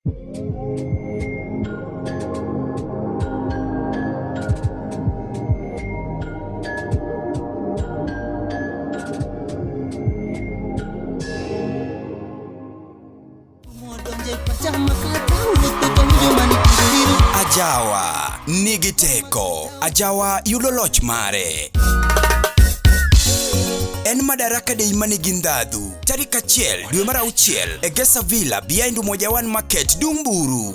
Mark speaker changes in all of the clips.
Speaker 1: Ajawa nigi teko. Ajawa yudo loch mare. En Madaraka Day manigi ndhadhu. Tarik 1 dwe mar 6 e Gesa Villa behind Umoja One Market, Dumburu.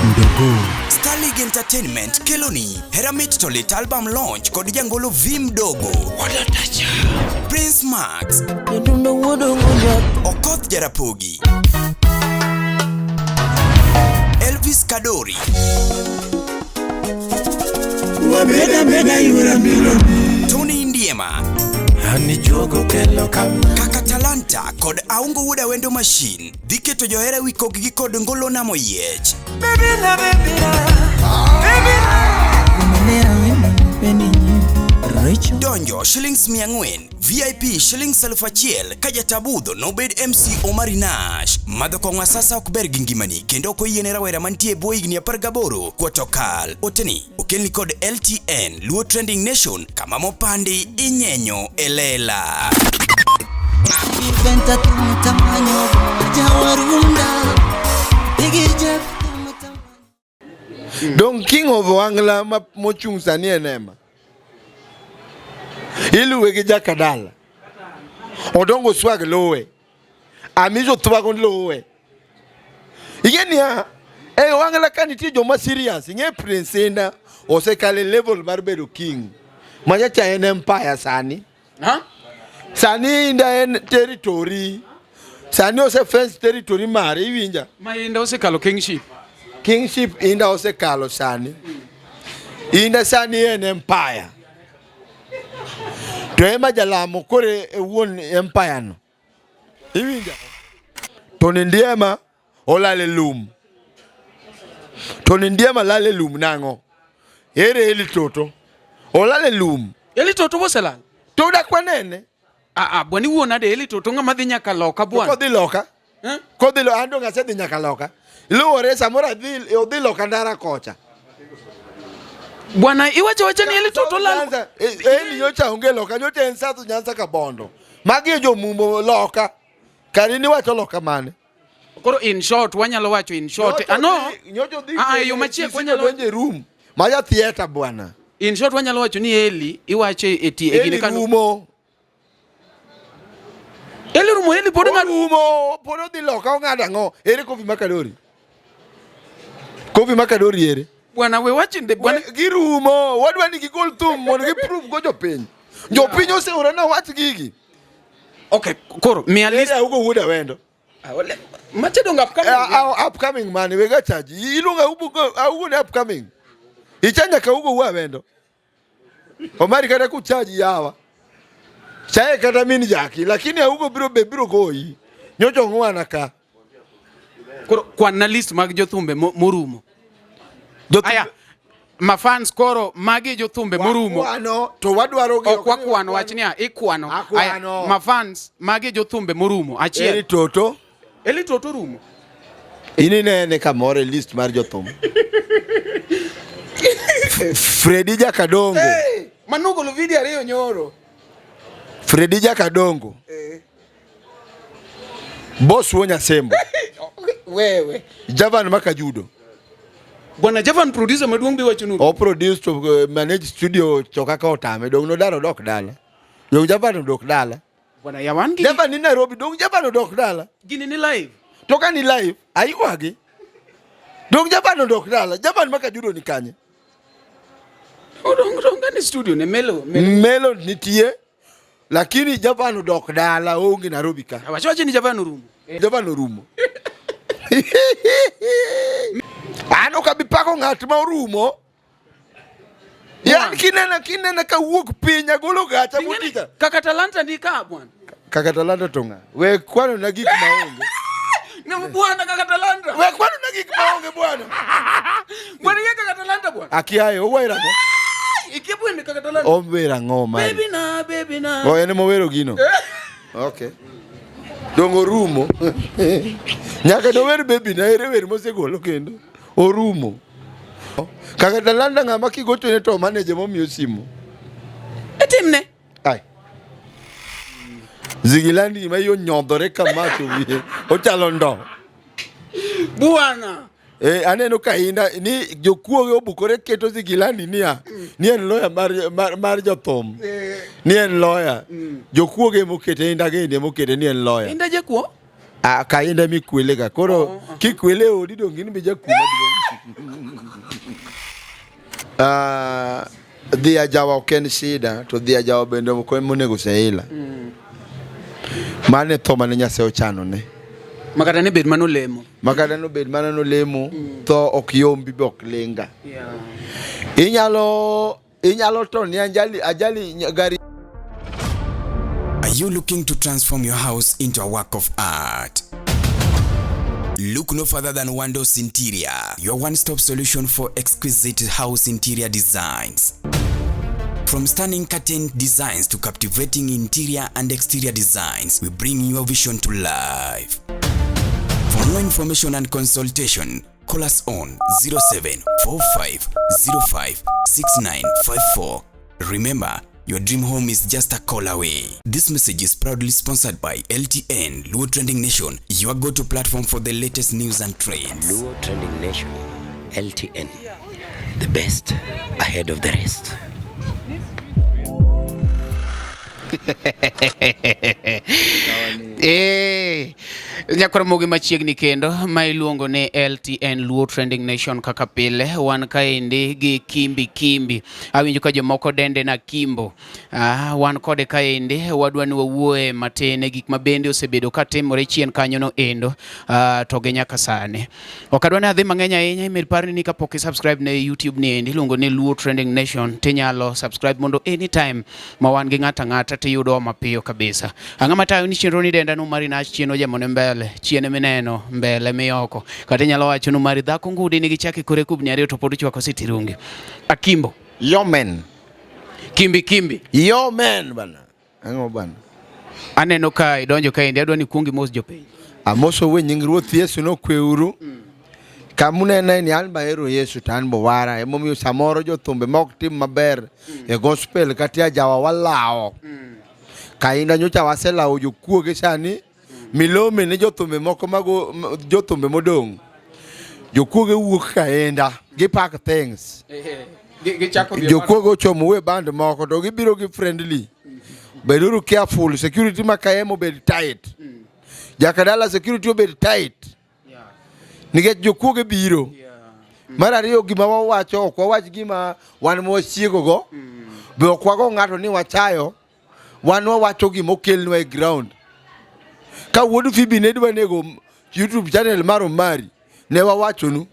Speaker 2: Mdogo.
Speaker 1: Star League Entertainment keloni Hera Mit to Lit album launch kod jangolo V Mdogo. Prince Max. Okoth Jarapogi. Elvis Kadori. Tony Ndiema. Kaka Talanta kod Aungo Wuod Awendo Machine dhi keto johera wi kokgi kod ngolo namo yiech. Donjo shillings 400, VIP shillings 1000 ka jatabudho nobed MC Omari Nash. Madho kong'o asasa ok ber gi ngimani kendo ok oyiene rawera mantie e bwo higni 18 kuoto kal. Oteni okelni kod LTN Luo Trending Nation kama mopandi inyenyo e lela.
Speaker 3: Dong King of Wangla ma mochung' sani en ema. Iluwe gi Jakadala. Odongo Swag luwe. Amiso Thwago luwe. Ing'e niya, e Wangla ka nitie joma serious, ing'e Prince Indah osekalo e level mar bedo king. Machacha en empire sani.
Speaker 4: Ha?
Speaker 3: Sani Indah en territory. Sani ose fence territory mare, iwinja?
Speaker 4: Ma Indah osekalo kingship.
Speaker 3: Kingship Indah osekalo sani. Indah sani en empire. To ema jalamo kore e wuon empire no. Iwinja? To ni Ndiema olal e lum. To ni Ndiema lal e lum nang'o? Ere Eli Toto? Olal e lum.
Speaker 4: Eli Toto boselal.
Speaker 3: To dak wanene.
Speaker 4: Ah ah, bwana iwuo nade Eli Toto ng'ama dhi nyaka loka bwana.
Speaker 3: Kodhi loka.
Speaker 4: Eh?
Speaker 3: Kodhi loka, an dong' asedhi nyaka loka. Luwore samoro adhi odhi loka ndara kocha.
Speaker 4: Bwana iwacho wacha ni Eli Toto lal.
Speaker 3: Nyanza, Eli nyocha onge loka, nyocha en South Nyanza Kabondo. Magi e jomumbo loka. Kari ni wacho loka mane?
Speaker 4: Koro in short wanyalo wacho in short.
Speaker 3: Nyocha
Speaker 4: Ano?
Speaker 3: Nyocha odhi.
Speaker 4: Ah, e yo machiek wanyalo
Speaker 3: donjo e room. Maja theater bwana.
Speaker 4: In short wanyalo wacho ni Eli iwache e tie e gine
Speaker 3: Eli
Speaker 4: kano.
Speaker 3: rumo.
Speaker 4: Eli rumo Eli pod ng'ado.
Speaker 3: Orumo, pod odhi loka ong'ado ang'o? Ere Kofi Makadori? Kofi Makadori ere?
Speaker 4: Bwana we wachi nde bwana
Speaker 3: Girumo, wadwa ni gigol thum mondo giprove go jopiny. Jopiny oseora na wach gigi.
Speaker 4: Okay, koro miya list.
Speaker 3: Ere Augo wuod Awendo.
Speaker 4: Ah, Mache dong upcoming.
Speaker 3: Upcoming man, wega chaji. Iluongo Augo Augo ni upcoming. Ichanya ka Augo wuod Awendo. Omari kata kuchaji yawa. Chaye kata min jaki, lakini Augo biro be biro goyi. Nyocha ong'wana ka.
Speaker 4: Koro kwan na list mag jothumbe morumo. Aya, ma fans koro magi jothumbe morumo.
Speaker 3: Wakwano to wadwaro gi.
Speaker 4: Ok wakwano wach niya, ikwano. Aya, ma fans magi jothumbe morumo. Achiel.
Speaker 3: Eli Toto.
Speaker 4: Eli Toto rumo.
Speaker 3: In inene kamoro e list mar jothum. Fredi Jakadongo.
Speaker 4: Hey, manogolo video ariyo nyoro.
Speaker 3: Fredi Jakadongo.
Speaker 4: Eh.
Speaker 3: Boss wuo Nyasembo.
Speaker 4: Wewe.
Speaker 3: Javan Makajudo.
Speaker 4: Bwana Javan producer maduong' bi wacho nuru.
Speaker 3: O produce to manage studio to kaka otame dong nodar odok dala. Dong Javan odok dala.
Speaker 4: Bwana yawan gi.
Speaker 3: Javan ni Nairobi dong Javan odok dala.
Speaker 4: Gini ni live.
Speaker 3: To ka ni live aywagi. Dong Javan odok dala. Javan Makajudo ni kanye?
Speaker 4: Odong dong ni studio ne Melo. Melo,
Speaker 3: Melo nitie. Lakini Javan odok dala onge Nairobi ka.
Speaker 4: Wacho wacho ni Javan orumo.
Speaker 3: Javan orumo. An ok abi pako ng'at ma orumo. Yan kinena kinena ka wuok piny agolo gacha motija.
Speaker 4: Kaka Talanta ni ka bwana.
Speaker 3: Kaka Talanta to ng'a? We kwano na gik maonge.
Speaker 4: Ne bwana kaka Talanta.
Speaker 3: We kwano na gik maonge bwana.
Speaker 4: Bwana yeye kaka Talanta bwana.
Speaker 3: Akiaye owera ang'o?
Speaker 4: Ikia bwana kaka Talanta.
Speaker 3: Owero ang'o mari?
Speaker 4: Baby na baby na.
Speaker 3: Oh, en emowero gino. Okay. Dongo orumo. Nyaka nower baby na ere wer mosegolo kendo. Orumo. Kaka Talanta ng'ama kigochone to manager momiyo simu.
Speaker 4: Itimne.
Speaker 3: Ai. Zigilandi ma yo nyodhore kama to wiye ochalo ndo.
Speaker 4: Bwana.
Speaker 3: Eh, aneno ka inda ni jokuoge obukore keto Zigilandi niya ni en lawyer mar, mar, mar jothum. Ni en lawyer. Jokuoge mokete inda gende mokete ni en lawyer.
Speaker 4: Inda jakuo?
Speaker 3: Ah, kainda mikwele ga. Koro kikwele e odi dong' in be jakuo maduong'. Ah, dhi ajawa ok en shida to dhi ajawa bende ok en monego Seila. Mano e tho mane Nyasaye ochanone.
Speaker 4: Makata ne bed mano lemo.
Speaker 3: Makata nobed mana nolemo, tho ok yombi be ok linga. Inyalo inyalo to ni ajali ajali gari
Speaker 1: Are you looking to transform your house into a work of art? Look no further than Wandos Interior, your one-stop solution for exquisite house interior designs. From stunning curtain designs to captivating interior and exterior designs, we bring your vision to life. For more information and consultation, call us on 0745056954. Remember, your dream home is just a call away. This message is proudly sponsored by LTN, Luo Trending Nation, your go-to platform for the latest news and trends.
Speaker 5: Luo Trending Nation, LTN, the best ahead of the rest.
Speaker 4: Eh, nyakoro mogi machiegni kendo ma iluongo ni LTN Luo Trending Nation kaka pile wan kaendi gi Kimbi Kimbi awinjo ka jomoko dende na Kimbo. Ah, wan kode kaendi wadwa ni wawuoye matin e gik ma bende osebedo ka timore chien kanyo no endo ah, to gi nyaka sani. Ok adwa ni adhi mang'eny ahinya imed parni ni kapok i subscribe ne YouTube ni endi iluongo ni Luo Trending Nation tinyalo subscribe mondo anytime ma wan gi ng'ato ang'ata tiyudowa mapiyo kabisa. Ang'o matayo ni chenro ni denda nu mari nach chien ojemone mbele, chien mineno, mbele miyoko. Kata inyalo wacho nu mari dhako ngudi nigi chak e kore kubni ariyo to pod ochwako sitirungi. Akimbo.
Speaker 3: Yo men.
Speaker 4: Kimbi kimbi.
Speaker 3: Yo men bana. Ang'o bana?
Speaker 4: Aneno ka idonjo kaendi adwa ni kuong imos jopiny.
Speaker 3: Amoso we nying Ruoth Yesu nokweuru. Kamunene ni an bahero Yesu to an bowara. Emomiyo samoro jothumbe ma ok tim maber e gospel kata e ajawa walawo. Kainda nyocha waselawo jokuoge sani milome ne jothumbe moko mago jothumbe modong'. Jokuoge wuok kainda gi pack things. Jokuoge ochomo we band moko to gibiro gi friendly. Beduru careful, security ma kaem obed tight. Jakadala security obed tight. Nikech jokuoge biro. Mar ariyo gima wawacho ok wawach gima wan mwachiegogo. Be ok wago ng'ato ni wachayo. Wan wawacho gima okelnwa e ground. Ka wuod Phoebe ne dwa nego YouTube channel mar Omari, ne wawachonu.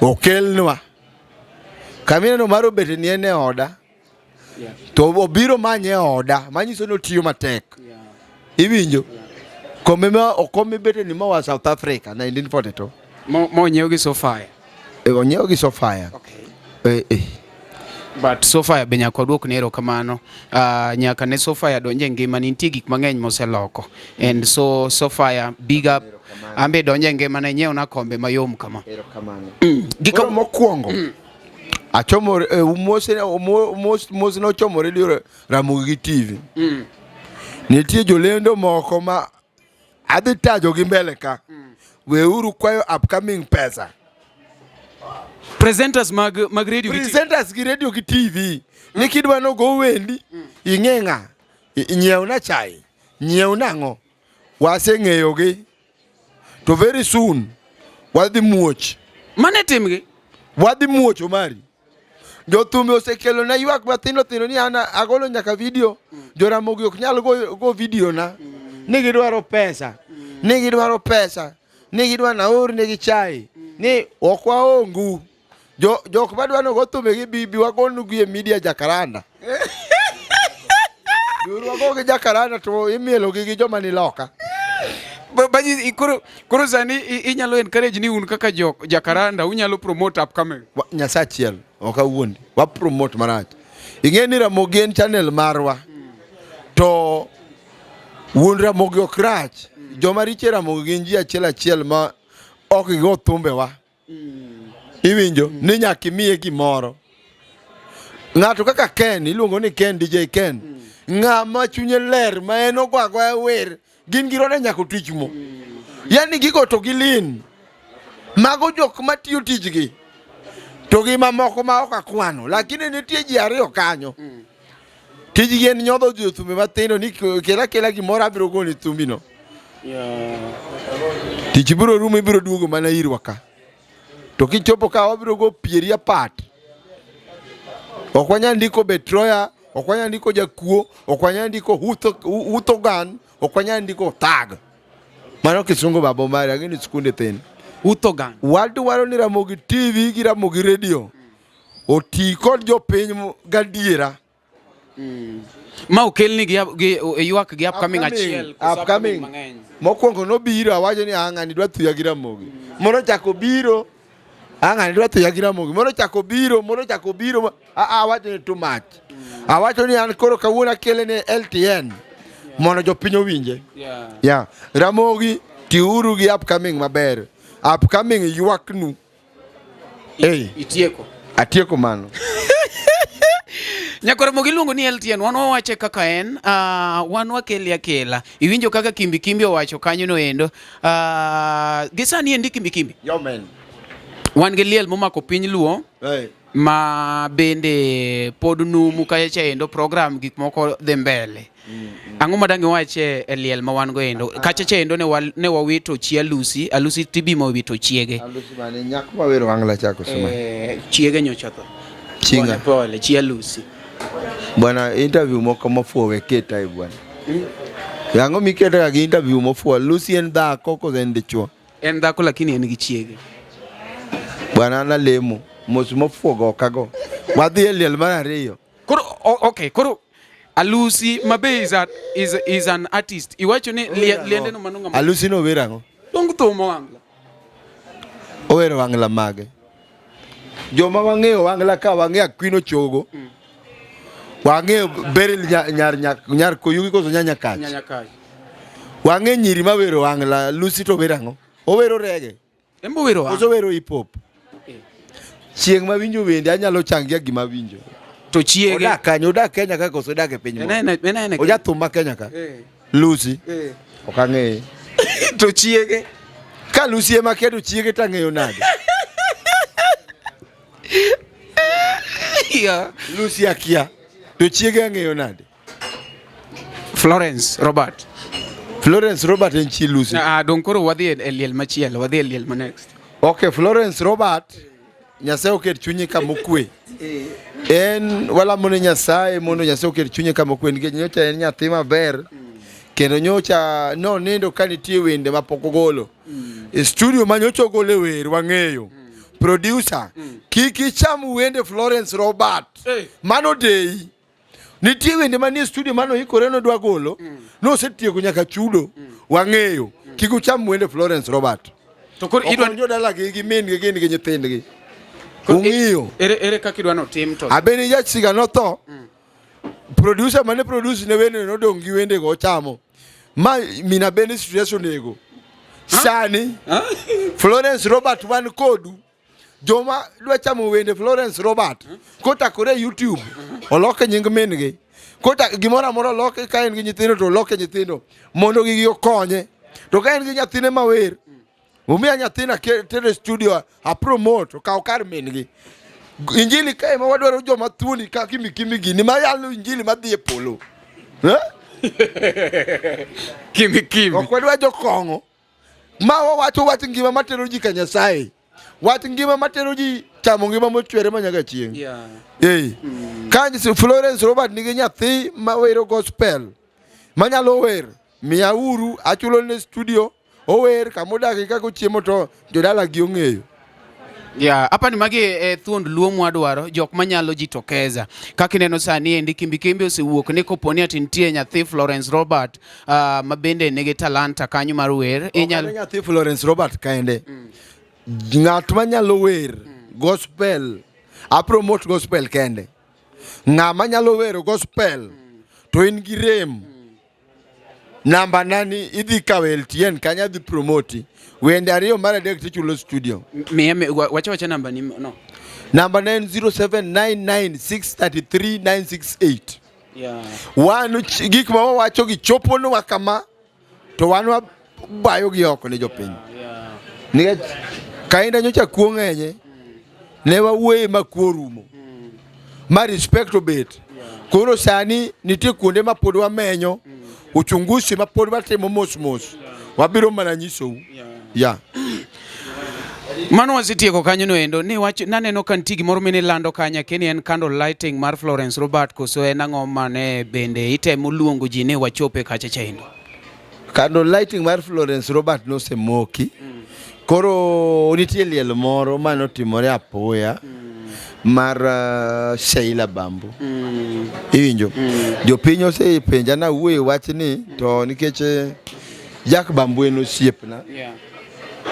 Speaker 3: Okelnwa. Kamineno mar obet ni en e oda. To obiro manye e oda, manyiso ni otiyo matek. Iwinjo? Kombe ma okombe bete ni moa South Africa 1942.
Speaker 4: Monyiew gi Sofia.
Speaker 3: E, onyiew gi Sofia.
Speaker 4: Okay.
Speaker 3: Eh, eh.
Speaker 4: But Sofia be nyaka waduok ne erokamano. Nyaka ne Sofia donje ngima nitie gik mang'eny moseloko. And so Sofia big up. Ambe donje ngima ne nyiew na kombe mayom kama.
Speaker 3: Erokamano. Koro mokwongo achomo mos mos mos nochomo radio Ramogi gi TV. Nitie jolendo moko ma adhi tajo gi mbele ka. Weuru kwayo upcoming pesa.
Speaker 4: Presenters mag mag radio gi TV.
Speaker 3: Presenters gi radio gi TV. Ni kidwa nogo wendi, ing'e ng'a, nyiewna chai, nyiew nang'o. Waseng'eyogi. To very soon wadhi muoch.
Speaker 4: Mane timgi?
Speaker 3: Wadhi muoch Omari. Jothumbe osekelo na ywak mathindo thindo ni an agolo nyaka video. Joramogi ok nyal go, go video na. Ni gidwaro pesa. Ni gidwaro pesa. Ni gidwa naor negi chai. Ni ok waongu. Jo, jok madwa nogo thumbe gi bibi wagonu gi e media Jacaranda. Biuru wago gi Jacaranda to imielo gi gi joma ni loka.
Speaker 4: Koro koro sani inyalo encourage ni un kaka jo Jacaranda unyalo promote upcoming.
Speaker 3: Nyasaye achiel ok awuondi. Wa promote marach. Ing'e ni Ramogi en channel marwa. To Wuon Ramogi ok rach. Joma richo e Ramogi gin ji achiel achiel ma ok gigo thumbewa. Iwinjo ni nyaka imiye gimoro. Ng'ato kaka Ken, iluongo ni Ken, DJ Ken. Ng'ama chunye ler ma en ogo agoya wer, gin gi rode nyaka otich mo. Yani gigo to gilin. Mago jok matiyo tijgi. To gi mamoko ma ok akwano, lakini nitie ji ariyo kanyo. Tijgi en nyodho jothumbe mathindo ni kel akela gimoro abiro goni thumbino. Tich biro rumo ibiro duogo mana irwa ka. To kichopo ka wabiro go pieri apat. Ok wanyal ndiko betroya, ok wanyal ndiko jakuo, ok wanyal ndiko hutho gan, ok wanyal ndiko thag. Mano kisungu baba mari ang'e ni skunde thin.
Speaker 4: Hutho gan.
Speaker 3: Wadwaro ni Ramogi TV gi Ramogi Radio oti kod jopiny gadiera.
Speaker 4: Ma okelni gi, gi ywak gi upcoming achiel koso
Speaker 3: upcoming
Speaker 4: mang'eny.
Speaker 3: Mokwongo nobiro awacho ni ah, ng'ani dwa thuya gi Ramogi. Moro chako biro ah, ng'ani dwa thuya gi Ramogi. Moro chako biro, moro chako biro. Ah, ah, awacho ni too much. Awacho ni an koro kawuono akele ne LTN mondo jopiny owinje.
Speaker 4: Yeah.
Speaker 3: Yeah. Ramogi tiuru gi upcoming maber. Upcoming ywaknu. Hey.
Speaker 4: Itieko.
Speaker 3: Atieko mano.
Speaker 4: Nyakoromo giluongo ni LTN, wan wawache kaka en, wan wakele akela. Iwinjo kaka Kimbi Kimbi owacho kanyo no endo. Gi sani endi Kimbi Kimbi.
Speaker 3: Yo men.
Speaker 4: Wan gi liel momako piny Luo.
Speaker 3: Hey.
Speaker 4: Ma bende pod numu kacha endo program gik moko dhi mbele. Ang'o ma dang' iwache e liel ma wan go endo? Kacha cha endo ne wawito chi Alusi, Alusi Tibi ma owito chiege.
Speaker 3: Alusi mane nyako ma wero wangla chako suma.
Speaker 4: Chiege nyocha tho.
Speaker 3: Chinga.
Speaker 4: Pole pole, chi Alusi.
Speaker 3: Bwana interview moko mofuwo we keta e bwana. Ang'o miketa ga gi interview mofuwo? Lucy en dhako koso en dichuo?
Speaker 4: En dhako lakini en gi chiege.
Speaker 3: Bwana an alemo mos mofuwo go ok ago. Wadhi e liel mar ariyo.
Speaker 4: Koro okay, koro Alusi ma be is, a, is, is an artist. Iwacho ni liende no mano ng'ama.
Speaker 3: Alusi no owero ang'o?
Speaker 4: Dong thumo wangla.
Speaker 3: Owero wangla mage. Joma wang'eyo wangla ka wang'eyo Akwino Chogo. Wang'eyo Beryl nyar nyar nyar Koyugi koso nyanya kach.
Speaker 4: Nyanya kach.
Speaker 3: Wang'e nyiri mawero wangla, Lucy to wero ang'o? Owero reggae.
Speaker 4: Embo wero
Speaker 3: Koso wero hip hop. Chieng' mawinjo wende anyalo changia gima awinjo.
Speaker 4: To chiege.
Speaker 3: Odak kanye? Odak Kenya ka koso odak e piny moro?
Speaker 4: En en
Speaker 3: Oja thum ma Kenya ka?
Speaker 4: Eh.
Speaker 3: Lucy.
Speaker 4: Eh.
Speaker 3: Ok ang'eye.
Speaker 4: To chiege.
Speaker 3: Ka Lucy ema kia to chiege to ang'eyo nade?
Speaker 4: Yeah.
Speaker 3: Lucy akia. To chiege ang'eyo nade?
Speaker 4: Florence Robert.
Speaker 3: Florence Robert en chi Lucy.
Speaker 4: Ah, dong koro wadhi e liel machielo, wadhi e liel ma next.
Speaker 3: Okay, Florence Robert, Nyasaye oket chunye kama okwe. En walamo ne Nyasaye mondo Nyasaye oket chunye kama okwe nikech nyocha en nyathi maber kendo nyocha nonindo ka nitie wende ma pok ogolo. E studio ma nyocha ogole wer wang'eyo. Producer, kik icham wende Florence Robert. Mano deyi. Nitie wende manie studio mane oikore nodwa golo, nosetieko nyaka chudo. Wang'eyo. Kik ucham wende Florence Robert.
Speaker 4: To koro idwa
Speaker 3: Okony jodalagi gi min-gi gin gi nyithindgi. Ung'iyo.
Speaker 4: Ere ere kaka idwa notim to?
Speaker 3: Abeni jasiga notho. Producer mane produce ne wende nodong' gi wendego ochamo. Ma mina Beni stress onego. Sani Florence Robert wan kodu. Joma dwa chamo wende Florence Robert kotakore e YouTube oloke nying min-gi. Kota gimoro amora oloke ka en gi nyithindo to oloke nyithindo mondo gigi okonye. To ka en gi nyathine mawer, umiya nyathina tere e studio a promote okaw kar min-gi. Injili kae ma wadwaro joma thuoni ka kimi kimi gini ma yalo injili madhi e polo. Eh?
Speaker 4: Kimi kimi.
Speaker 3: Ok wadwa jokong'o. Ma wawacho wach ngima matero ji ka Nyasaye. Wach ngima matero ji chamo ngima mochwere ma nyaka chieng'.
Speaker 4: Yeah.
Speaker 3: Ee. Ka Florence Robert nigi nyathi ma wero gospel manyalo wer, miyauru achulo ne studio ower kamodake kaka ochiemo to jodala gi ong'eyo.
Speaker 4: Yeah, hapa ni magi e thuond luo mwadwaro jok manyalo jitokeza. Kaka ineno sani endi Kimbi Kimbi osewuok ni kopo ni ati nitie nyathi Florence Robert ma bende nigi talanta kanyo mar wer.
Speaker 3: Inyalo nyathi Florence Robert kende. Ng'at manyalo wer gospel, a promote gospel kende. Ng'ama nyalo wero gospel to en gi rem. Namba nani idhi kawo LTN kanyo adhi promoti. Wende ariyo mar adek tichulo studio.
Speaker 4: Miya wacha wacha namba ni no.
Speaker 3: Namba ne en 0799633968.
Speaker 4: Yeah.
Speaker 3: Wan gik ma wawacho gi choponwa kama to wan wabayo gi oko ne jopiny.
Speaker 4: Yeah.
Speaker 3: Nikech kainda nyocha kuo ng'enye ne wawuoye ma kuo orumo. Ma respect obet. Koro sani nitie kuonde ma pod wamenyo uchunguzi ma pod watimo mos mos. Wabiro mana nyisou. Yeah.
Speaker 4: Mano wasetieko kanyo no endo ni wach naneno ka nitie gimoro mine lando kanyo akia ni en candle lighting mar Florence Robert koso en ang'o mane bende itemo luongo ji ni wachope kacha chaendo.
Speaker 3: Candle lighting mar Florence Robert nosemoki. Koro nitie liel moro manotimore apoya mar Sheila Bambu. Iwinjo? Jopiny osepenja nawuoye wachni to nikech Jack Bambu en osiepna.
Speaker 4: Yeah.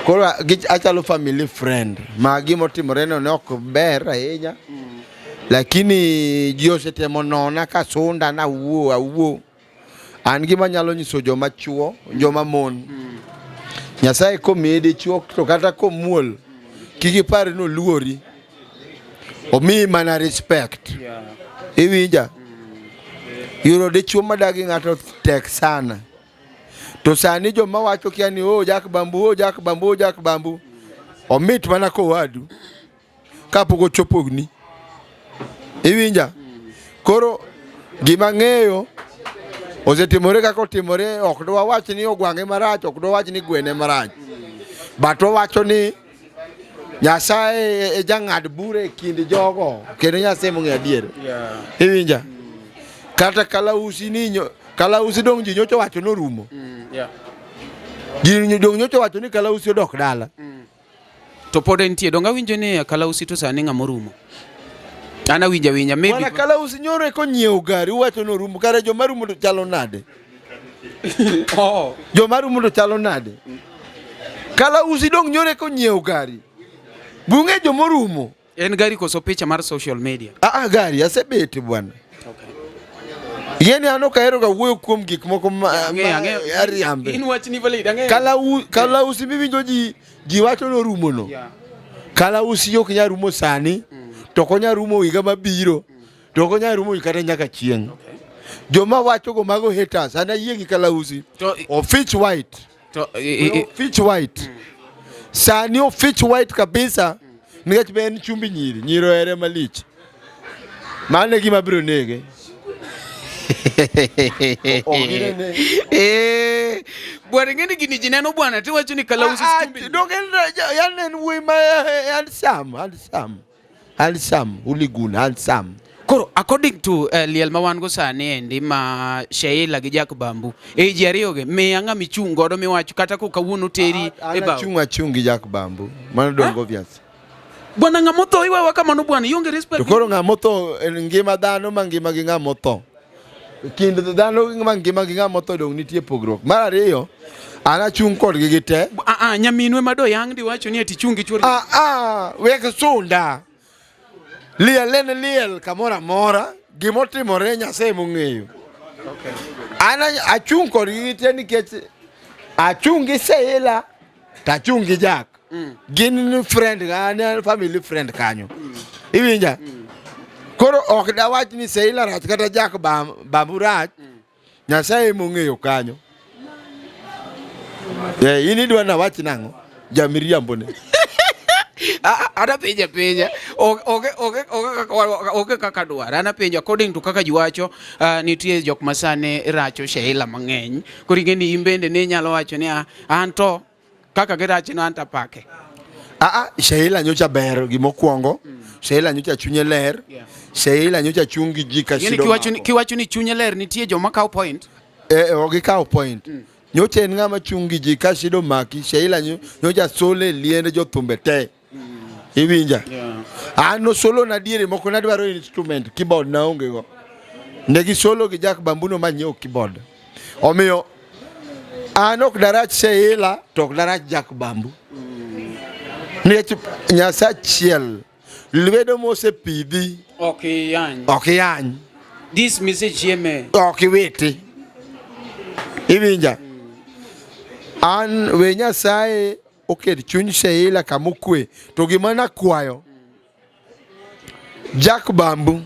Speaker 3: Koro achalo family friend ma gimotimore no ne ok ber ahinya. Lakini ji osetemo nona kasunda nawuo awuo. An gima anyalo nyiso joma chuo, joma mon. Nyasaye komiyi dichuo to kata komuol, kik ipar ni oluori. Omiyi mana respect.
Speaker 4: Yeah.
Speaker 3: Iwinja? Yudo dichuo madagi ng'ato tek sana. To sani joma wacho kia ni oh Jack Bambu, oh Jack Bambu, oh Jack Bambu. Omit mana kowadu. Kapok ochopogni. Iwinja? Koro gima ng'eyo osetimore kaka otimore, ok dwa wach ni ogwang'e marach, ok dwa wach ni gwene marach. But wawacho ni Nyasaye e jang'ad bura e kind jogo, kendo Nyasaye mong'eyo adier. Iwinja? Kata kalausi ni nyo, kalausi dong' ji nyocha wacho norumo.
Speaker 4: Yeah.
Speaker 3: Ji dong' nyocha wacho ni kalausi odok dala.
Speaker 4: To pod entie, donge awinjo ni kalausi to sani ng'ama orumo. An awinjo awinja maybe.
Speaker 3: Bwana kalausi nyoro eko nyiewo gari uwacho ni orumo, kare joma rumo to chalo nade?
Speaker 4: Oh.
Speaker 3: Joma rumo to chalo nade? Kalausi dong' nyoro eko nyiewo gari. Bung'e joma orumo.
Speaker 4: En gari koso picha mar social media?
Speaker 3: Ah, ah gari asebet bwana.
Speaker 4: Okay.
Speaker 3: Yeni an ok ahero ga wuoyo kuom gik moko ma,
Speaker 4: Ang'eyo,
Speaker 3: ma
Speaker 4: ang'eyo.
Speaker 3: ariambe.
Speaker 4: In wachni valid, ang'eyo.
Speaker 3: Kalausi miwinjo ji wacho ni orumo no.
Speaker 4: Yeah.
Speaker 3: Kalausi ok nyal rumo sani, to ok onyal rumo higa mabiro, to ok onyal rumo kata nyaka chieng'. Joma wacho go mago haters, an ayie gi Kalausi.
Speaker 4: To
Speaker 3: Ofich white.
Speaker 4: to i,
Speaker 3: Ofich white. Sani ofich white kabisa nikech be en chumbi nyiri, nyiri ohere malich. Mano e gima biro nege. Ok ginene.
Speaker 4: Eh, bwana ing'e ni gini ji neno bwana tiwacho ni kalausi
Speaker 3: Ah, ah,
Speaker 4: chumbi.
Speaker 3: Donge en yan en wuoyi ma handsome, handsome. Handsome, Uligun, handsome.
Speaker 4: Koro according to liel ma wan go sani endi ma Sheila gi Jack Bambu e ji ariyo gi miya ng'ama ichung' godo miwacho kata ko kawuono teri
Speaker 3: An
Speaker 4: e baw.
Speaker 3: achung' achung' gi Jack Bambu. Mano dong obvious.
Speaker 4: Bwana ng'ama otho iwewa kamano bwana ionge respect.
Speaker 3: To koro ng'ama otho en ngima dhano mangima gi ng'ama otho. Kind dhano mangima gi ng'ama otho dong nitie pogruok. Mar ariyo, an achung' kodgi gi te.
Speaker 4: Ah ah nyaminwe ma doyang diwacho ni ati chung' gi chuori.
Speaker 3: Ah ah, wek sunda. Liel en liel kamoro amora, gimotimore Nyasaye mong'eyo.
Speaker 4: Okay.
Speaker 3: An achung' kodgi gi te nikech achung' gi Seila to achung' gi Jack. Gin ni friend an an family friend kanyo. Iwinja? Koro ok dawach ni Seila rach kata Jack Bambu rach. Nyasaye mong'eyo kanyo. Eh, in idwa nawach nang'o? Jamiriambo ne.
Speaker 4: Ah, ah, ana penja penja onge kaka dwaro ana penjo according to kaka ji wacho nitie jok ma sani racho Sheila mang'eny koro ing'e ni in bende ne inyalo wacho ni an to kaka girache no an to apake.
Speaker 3: Ah, ah, Sheila nyocha ber gimokwongo. Sheila nyocha chunye ler.
Speaker 4: Yeah.
Speaker 3: Sheila nyocha chung' gi ji ka
Speaker 4: Ing'e ni
Speaker 3: shido mako.
Speaker 4: kiwacho ni chunye ler nitie joma kawo point.
Speaker 3: Eh, ok gikawo point. Nyocha en ng'ama chung' gi ji ka shido maki. Sheila nyocha solo e liend jothumbe te. Iwinja?
Speaker 4: Yeah.
Speaker 3: An nosolo na diere moko nadwaro instrument, keyboard naonge go. Ne gisolo gi Jack Bambuno manyiewo keyboard. Omiyo an ok darach Sheila to ok darach Jack Bambu. Nikech Nyasachiel lwedo mosepidhi
Speaker 4: Ok iyany.
Speaker 3: ok iyany,
Speaker 4: This message chieme.
Speaker 3: ok iwiti. Iwinja? An we Nyasaye oket chuny Sheila kamokwe to gima nakwayo Jack Bambu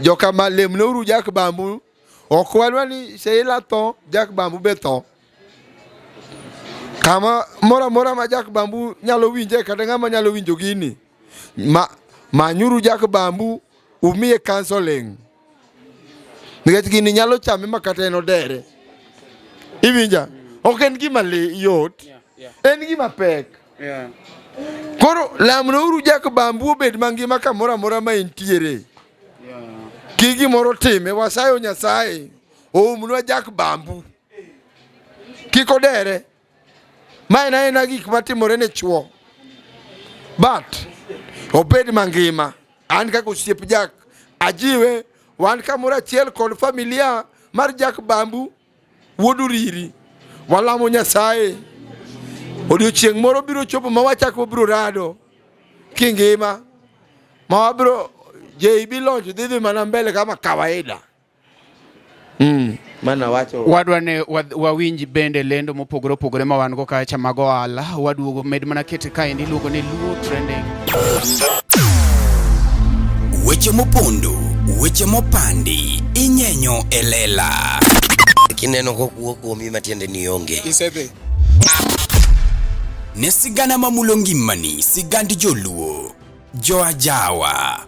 Speaker 3: joka ma lemneuru Jack Bambu ok wadwa ni Sheila tho Jack Bambu be tho kama moro amora ma Jack Bambu nyalo winje kata ng'ama nyalo winjo gini ma manyuru Jack Bambu umiye counseling nikech gini nyalo chame ma kata en odere iwinja ok en gima yot en gima pek koro lamneuru Jack Bambu obed mangima kamoro amora ma entiere kik gimoro time wasayo Nyasaye oumnwa Jack Bambu kik odere Ma en aena gik matimore ne chuo. But obed mangima. An kaka osiep Jack ajiwe wan kamoro achiel kod familia mar Jack Bambu wuod Uriri. Walamo Nyasaye. Odiochieng' moro biro chopo ma wachako wabiro rado kingima ma wabiro JB launch dhi dhi mana mbele kama kawaida. Mana wacho.
Speaker 4: Wadwa ne wawinj bende lendo mopogore opogore ma wan go kacha mag ohala. Waduogo med mana kete kaendi iluongo ni Luo Trending.
Speaker 1: Weche mopondo, weche mopandi, inyenyo e lela.
Speaker 5: Kineno kokuo kuomi matiende ni onge.
Speaker 6: Isedhi.
Speaker 1: Ne sigana mamulo ngimani, sigand joluo. Joajawa.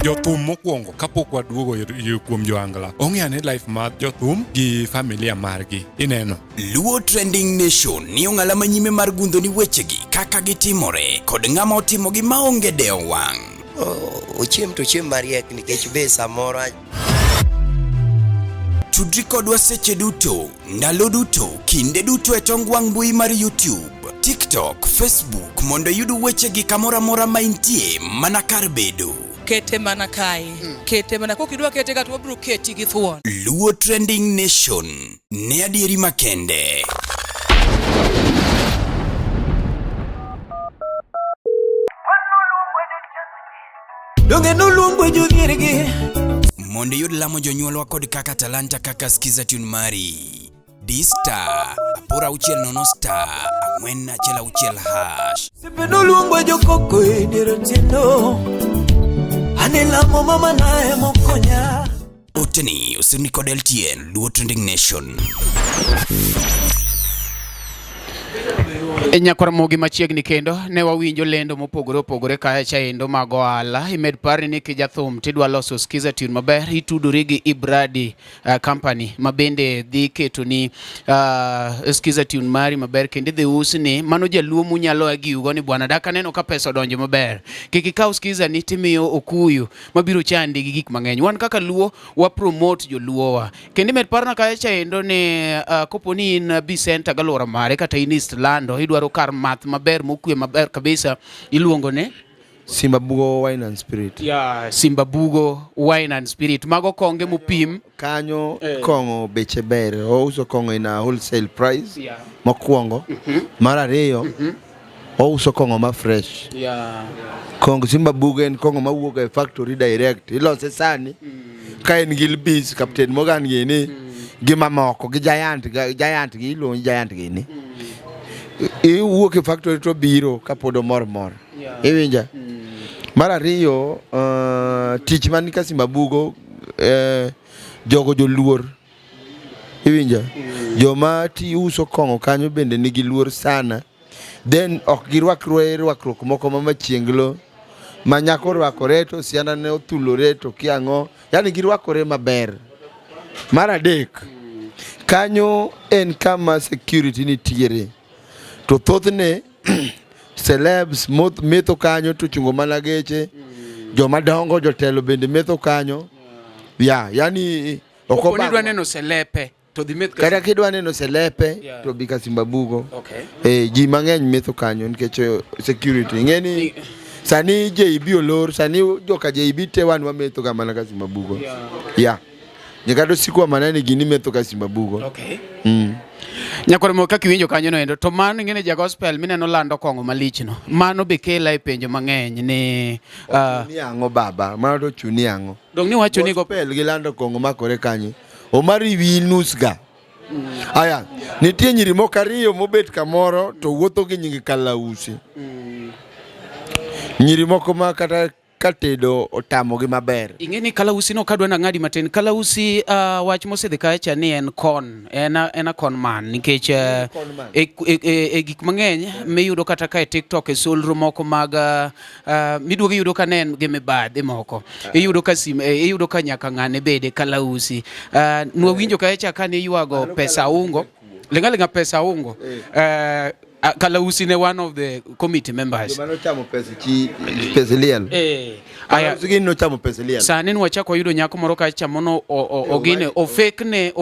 Speaker 6: Jothum mokwongo kapok waduogo kuom joangla ong'e ane life mar jothum gi familia margi ineno.
Speaker 1: Luo Trending Nation ni ong'ala manyime mar gundho ni wechegi kaka gitimore kod ng'ama otimogi maonge dewo wang'.
Speaker 5: Ochiem to ochiem mariek nikech be samoro
Speaker 1: Tudri kodwa seche duto, ndalo duto, kinde duto e tong wang' mbui mar YouTube, TikTok, Facebook mondo iyud wechegi kamoro amora ma intie mana kar bedo.
Speaker 7: Kete mana kae. Kete mana kok idwa kete ka to wabiro keti gi thuon.
Speaker 1: Luo Trending Nation ne adieri makende.
Speaker 8: Donge noluongo jodhiergi
Speaker 1: Mondo iyud lamo jonyuolwa kod kaka talanta kaka skiza tune mari. D star 860 star 416 hash.
Speaker 8: Sepe noluongo jokoko e dier otieno Ane lamo mama nae mokonya
Speaker 1: Oteni osirni kod LTN Luo Trending Nation.
Speaker 4: E Nyakwar machiegni kendo ne wawinjo lendo mopogore opogore kacha endo mag ohala. Imed parni ni kijathum tidwa loso skiza tune maber itudori gi Ibradi company ma bende dhi ketoni skiza tune mari maber kendo idhi usni. Mano jaluo munyalo agiugo ni bwana dak aneno ka pesa odonjo maber. Kik ikaw skiza ni timiyo okuyu mabiro chandi gi gik mang'eny. Wan kaka luo wa promote joluowa. Kendo imed parna kacha endo ni kopo ni in B Center galuora mare kata in East Lando idwaro kar math maber mokwe maber kabisa iluongo ne
Speaker 3: Simba Bugo Wine and Spirit.
Speaker 4: Yeah, Simba Bugo Wine and Spirit. Mago konge mupim.
Speaker 3: Kanyo kong'o beche ber. Ouso kong'o in a wholesale price.
Speaker 4: Yeah.
Speaker 3: Mokwongo. Mar ariyo, ouso kong'o ma fresh.
Speaker 4: Yeah.
Speaker 3: Kong Simba Bugo en kong'o mawuok e factory direct. Ilose sani. Ka en gi Lbis, Captain Morgan gini, gi mamoko, gi Giant, Giant gi iluongo ni Giant gini. Iwuok e factory to biro kapod omor mor. Iwinja? Mar ariyo, tich man ka Simba Bugo, jogo joluor. Iwinja? Joma ti uso kong'o kanyo bende nigi luor sana. Then ok girwakre rwakruok moko ma machienglo ma nyako orwakore to sianda ne othulore to kia ang'o. Yani girwakore maber. Mar adek, kanyo en kama security nitiere. To thothne celebs metho kanyo to chungo mana geche. Joma dongo jotelo bende metho kanyo. Ya, yani ok
Speaker 4: Kopo ni idwa
Speaker 3: obagwa.
Speaker 4: neno selepe to dhi meth
Speaker 3: Kata kidwa neno selepe
Speaker 4: Yeah.
Speaker 3: to bi ka Simba Bugo.
Speaker 4: Okay.
Speaker 3: Ji mang'eny metho kanyo nikech security. Ing'e ni sani JB olor, sani joka JB te wan wametho ga mana ka Simba Bugo. Yeah. Nyaka to sikwa mana ni gini metho ka Simba Bugo.
Speaker 4: Okay. Nyakwar mo kaka iwinjo kanyo no endo to mano ing'e ni ja gospel mineno lando kong'o malich no. Mano be kela e penjo mang'eny ni
Speaker 3: Ni ang'o baba? Mano to chuni ang'o?
Speaker 4: Dong ni wacho ni
Speaker 3: gospel gi lando kong'o makore kanyo. Omari wi nus ga. Aya, nitie nyiri moko ariyo mobet kamoro to wuotho gi nying Kalausi. Nyiri moko ma kata ka tedo otamogi maber.
Speaker 4: Ing'e ni Kalausi no kadwa nang'adi matin. Kalausi wach mosedhi kacha ni en con, en a, en a con man nikech
Speaker 3: Con man.
Speaker 4: e gik mang'eny miyudo kata ka e TikTok e solro moko mag miduogo iyudo ka ne en gi mibadhi moko. Iyudo ka sim, iyudo ka nyaka ng'ane bede Kalausi. Nwawinjo kacha ka ni ywago pesa ungo. Linga linga pesa ungo. Kalausi ne one of the committee members.
Speaker 3: Joma nochamo pesa chi pesa liel.
Speaker 4: Aya,
Speaker 3: Kalausi gin nochamo pesa liel.
Speaker 4: Sani nwachako wayudo nyako moro kacha mono ogine ofekne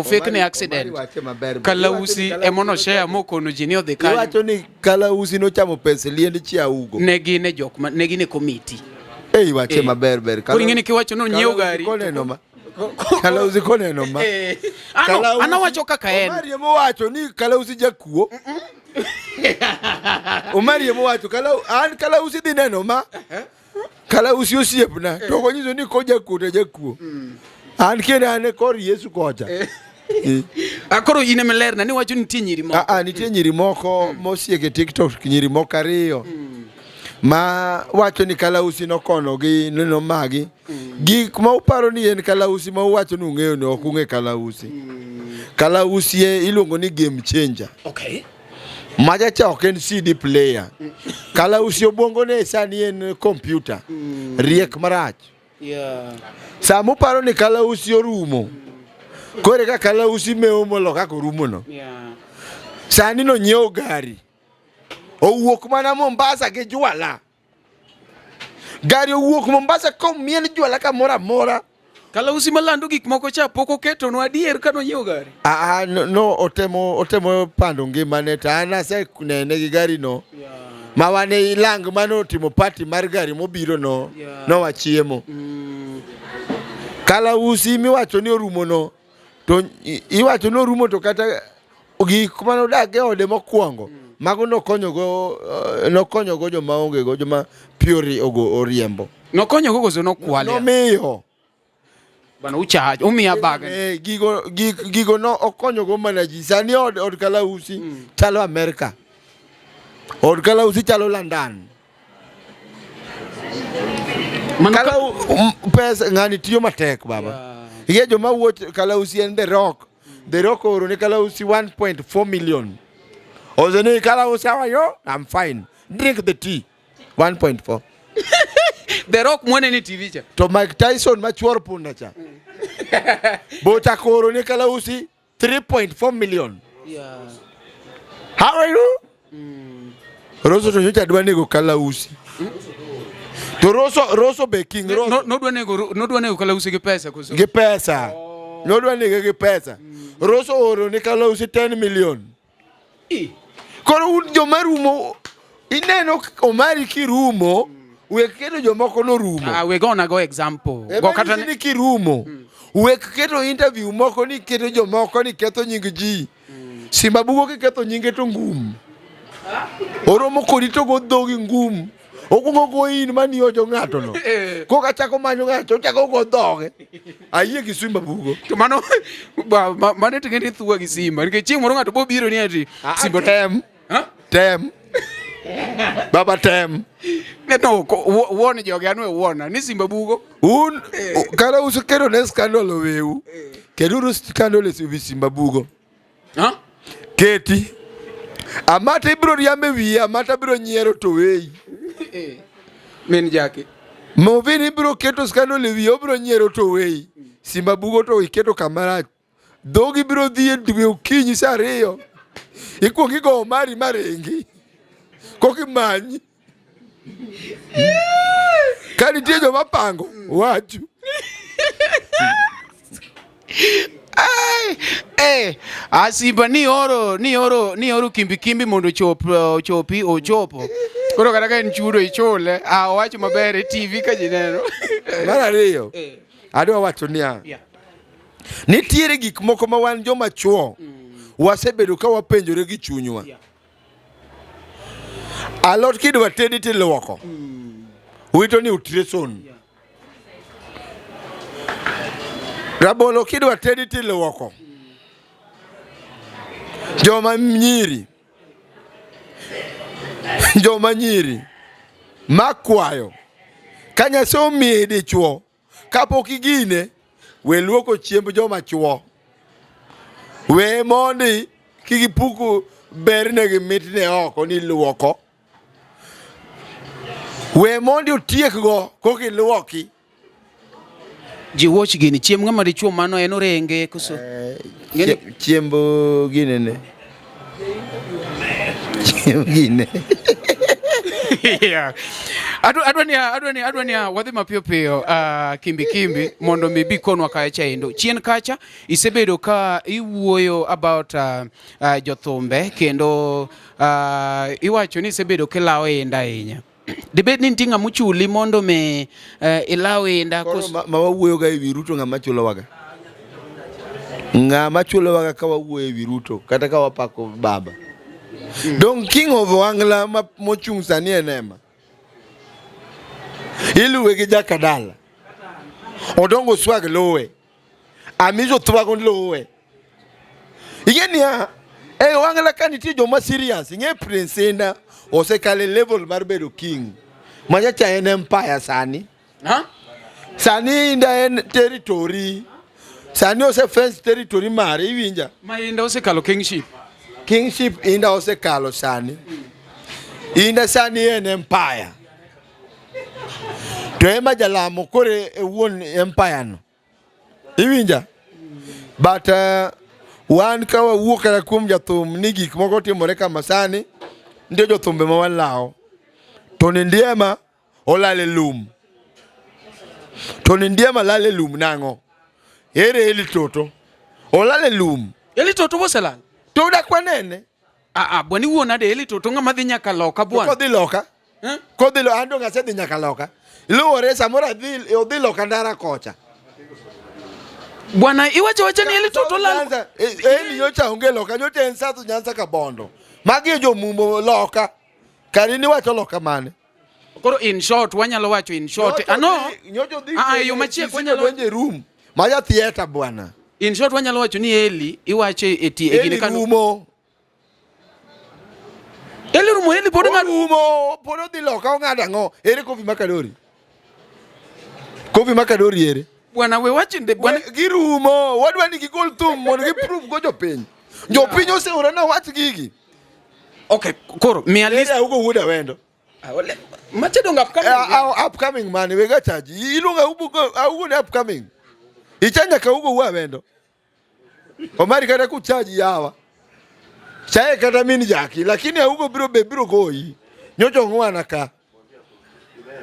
Speaker 4: accident.
Speaker 3: Omari wache maber.
Speaker 4: Kalausi
Speaker 3: Iwacho ni
Speaker 4: emono share mokono ji ni odhi kanyo.
Speaker 3: Iwacho ni Kalausi nochamo pesa liend chi Augo.
Speaker 4: Ne gin e jok ma ne gin e committee.
Speaker 3: Iwache maber ber.
Speaker 4: Koro ing'e ni kiwacho ni onyiew gari.
Speaker 3: Koneno ma. Kalausi koneno ma.
Speaker 4: Ano, ano wacho kaka en.
Speaker 3: Omari emowacho ni Kalausi jakuo. Omari emowacho Kalau an Kalausi dhi neno ma. Kalausi osiepna to ok onyiso ni kojakuo to jakuo. An kendo an e kor Yesu kocha.
Speaker 4: Koro in ema lerna ni wacho ni nitie nyiri moko.
Speaker 3: Nitie nyiri moko mosiek e TikTok, nyiri moko ariyo ma wacho ni Kalausi nokonogi ni nomagi. Gik ma uparo ni en Kalausi ma uwacho ni ung'eyo ni ok ung'e Kalausi. Kalausi e iluongo ni game changer. Macha cha ok en CD player. Kalausi obwongo ne sani en computer. Riek marach. Sama uparo ni Kalausi orumo, kore ka Kalausi mewo molo kaka orumo no. Sani nonyiewo gari. Owuok mana Mombasa gi jwala. Gari owuok Mombasa komiel jwala kamoro amora.
Speaker 4: Kalausi malando gik moko cha pok oketonwa adier ka nonyiewo gari.
Speaker 3: No, otemo pando ngimane to an asenene gi gari no. Ma wan e ilang mane otimo party mar gari mobiro no, nowachiemo. Kalausi miwacho ni orumo no, to iwacho ni orumo to kata gik mane odak e ode mokwongo, mago nokonyogo joma onge go, joma pi oriembo.
Speaker 4: Nokonyogo koso nokwale?
Speaker 3: Nomiyo.
Speaker 4: Bana uchajo, umiya bag.
Speaker 3: Gigo no okonyogo mana ji. Sani od Kalausi chalo Amerika. Od Kalausi chalo London. Kalau pesa ng'ani tiyo matek baba. Ing'e joma wuok Kalausi en The Rock. The Rock ooro ne Kalausi 1.4 million. Owacho ni Kalausi how are you? I'm fine. Drink the tea. 1.4.
Speaker 4: The Rock mwanene e TV cha.
Speaker 3: To Mike Tyson machuor punda cha. Bochako ooro ne Kalausi 3.4 million. How are you? Roso to nyocha dwa nego Kalausi. To Roso be King Roso.
Speaker 4: Nodwa nego Kalausi gi pesa koso?
Speaker 3: Gi pesa. Nodwa nege gi pesa. Roso ooro ne Kalausi 10 million. Koro un joma rumo, ineno Omari kirumo, wek keto jomoko norumo.
Speaker 4: We gonna go example. Go kata
Speaker 3: ni kirumo. Wek keto interview moko ni keto jomoko ni ketho nying ji. Simba bugo kiketho nyinge to ngum. Oromo kodi to go dhogi ngum. Okuongo go in mani ojo ng'ato no. Koka chako manyo ng'ato, chako go dhoge. Ayie gi Simba bugo.
Speaker 4: To mano mano to ng'eni thuwa gi Simba. Nikech chieng' moro ng'ato bo biro ni ati Simba
Speaker 3: tem.
Speaker 4: Ha?
Speaker 3: Tem. Baba tem.
Speaker 4: Ne no, wuon jogi anwe wuona ni Simba bugo.
Speaker 3: Un kara usekelo ne scandal oweu. Keluru scandal e wi Simba bugo.
Speaker 4: Ha?
Speaker 3: Keti. Amata ibiro riambe wiye, amata biro nyiero to weyi.
Speaker 4: Min jaki.
Speaker 3: Movin ibiro keto scandal e wiye, obiro nyiero to weyi. Simba bugo to iketo kamarach. Dhogi biro dhi e dwe okinyi saa 2. Ikuongo igo mari maringi. Koki manyi. Ka nitie joma pango, wachu.
Speaker 4: Ai, Simba ni oro kimbi kimbi mondo ochopi, ochopo. Koro kata ka en chudo ichule, owacho maber e TV ka ji neno.
Speaker 3: Mar ariyo, adwa wacho niya, nitiere gik moko ma wan joma chuo wasebedo ka wapenjore gi chunywa. Alot kidwa tedi tiluoko. Wito ni utreson. Rabolo kidwa tedi tiluoko. Joma nyiri. Joma nyiri makwayo ka Nyasaye omiyi dichuo kapok igine we luoko chiemb joma chuo. We mondi kik ipuk berne gi mitne oko ni luoko. We mondi otiekgo koka iluoki.
Speaker 4: Ji watch gini chiemb ng'ama dichuo mano en orenge koso? Eh,
Speaker 3: chiemb gine ne. Chiemb gine.
Speaker 4: Yeah. Adwa ni adwa ni adwa ni wadhi mapiyo piyo kimbi kimbi mondo mi bi konwa kacha endo. Chien kacha isebedo ka iwuoyo about jothumbe kendo iwacho ni isebedo kilawo inda ahinya. Dibed ni nitie ng'ama ochuli mondo mi ilaw inda
Speaker 3: Koro ma wawuoyo ga ewi Ruto ng'ama chulowaga. Ng'ama chulowaga ka wawuoyo ewi Ruto kata ka wapako baba. Dong King of Wangla ma mochung' sani en Ema. Iluwe gi Jakadala. Odongo Swag luwe. Amizo Thwago luwe. Ing'e niya, e Wangla ka nitie joma serious, ing'e Prince Indah osekalo e level mar bedo king. Manyacha en empire sani.
Speaker 4: Ha?
Speaker 3: Sani Indah en territory. Sani ose fence territory mare, iwinja?
Speaker 4: Ma Indah osekalo kingship.
Speaker 3: Kingship Indah osekalo sani. Indah sani en empire. To ema jalamo koro e wuon empire no. Iwinja? But wan ka wawuok kata kuom jathum ni gik moko timore kama sani, nitie jothumbe ma walawo. Tony Ndiema olal e lum. Tony Ndiema lal e lum nang'o? Ere Eli Toto? Olal e lum.
Speaker 4: Eli Toto boselal?
Speaker 3: To dak wanene.
Speaker 4: Ah, ah, bwana iwuo nade Eli Toto ng'ama dhi nyaka loka bwana.
Speaker 3: Kodhi loka.
Speaker 4: Eh?
Speaker 3: Kodhi loka, an dong' asedhi nyaka loka. Luwore samoro adhi odhi loka ndara kocha.
Speaker 4: Bwana iwacho wacha ni Eli Toto lal.
Speaker 3: Nyanza, Eli nyocha onge loka, nyocha en South Nyanza ka Bondo. Magi e jomumbo loka. Kari ni wacho loka mane?
Speaker 4: Koro in short wanyalo wacho in short. Ano?
Speaker 3: Nyocha odhi.
Speaker 4: Ah, yo machiek wanyalo
Speaker 3: donjo e room. Maja theater bwana.
Speaker 4: In short wanyalo wacho ni Eli iwache e ti e gine
Speaker 3: Eli
Speaker 4: kano.
Speaker 3: rumo.
Speaker 4: Eli rumo Eli pod ng'ado.
Speaker 3: Orumo, pod odhi loka ong'ado ang'o? Ere Kofi Makadori? Kofi Makadori ere?
Speaker 4: Bwana we wacho nde bwana
Speaker 3: Girumo, wadwa ni gigol thum mondo giprove go jopiny. Jopiny oseora na wach gigi.
Speaker 4: Okay, koro miya list.
Speaker 3: Ere Augo wuod Awendo.
Speaker 4: Ah, Mache dong upcoming.
Speaker 3: Upcoming man, wega chaji. Iluongo Augo Augo ni upcoming. Ichanya ka Augo wuod Awendo. Omari kata kuchaji yawa. Chaye kata min jaki, lakini Augo biro be biro goyi. Nyocha ong'wana ka.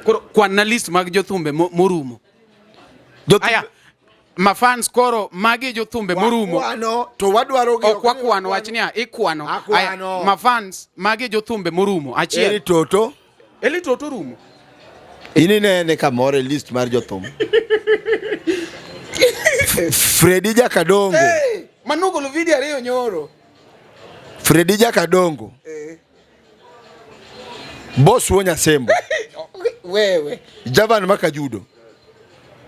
Speaker 4: Koro kwan na list mag jothumbe morumo. Aya, ma fans koro magi jothumbe morumo.
Speaker 3: Wakwano to wadwaro gi.
Speaker 4: Ok wakwano wach niya, ikwano. Aya, ma fans magi jothumbe morumo. Achiel.
Speaker 3: Eli Toto.
Speaker 4: Eli Toto rumo.
Speaker 3: In inene kamoro e list mar jothum. Fredi Jakadongo.
Speaker 4: Hey, manogolo video ariyo nyoro.
Speaker 3: Fredi Jakadongo.
Speaker 4: Eh.
Speaker 3: Boss Wuo Nyasembo.
Speaker 4: Wewe.
Speaker 3: Javan Makajudo.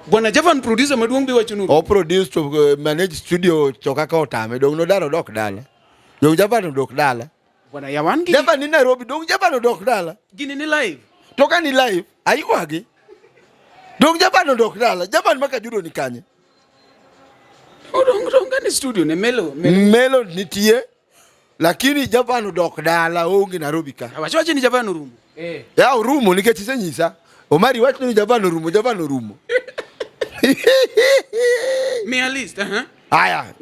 Speaker 4: Bwana Javan producer maduong' bi wacho nuru.
Speaker 3: O produce to manage studio to kaka otame dong nodar odok dala. Dong Javan odok dala.
Speaker 4: Bwana yawan gi.
Speaker 3: Javan ni Nairobi dong Javan odok dala.
Speaker 4: Gini ni live.
Speaker 3: To ka ni live aywagi. Dong Javan odok dala. Javan Makajudo ni kanye?
Speaker 4: Odong dong ni studio ne Melo.
Speaker 3: Melo, Melo nitie. Lakini Javan odok dala oonge Nairobi ka.
Speaker 4: Wacho wacho ni Javan orumo. Eh.
Speaker 3: Ya orumo nikech isenyisa. Omari wacho ni Javan orumo, Javan orumo.
Speaker 4: Miya list, uh-huh.
Speaker 3: Aya,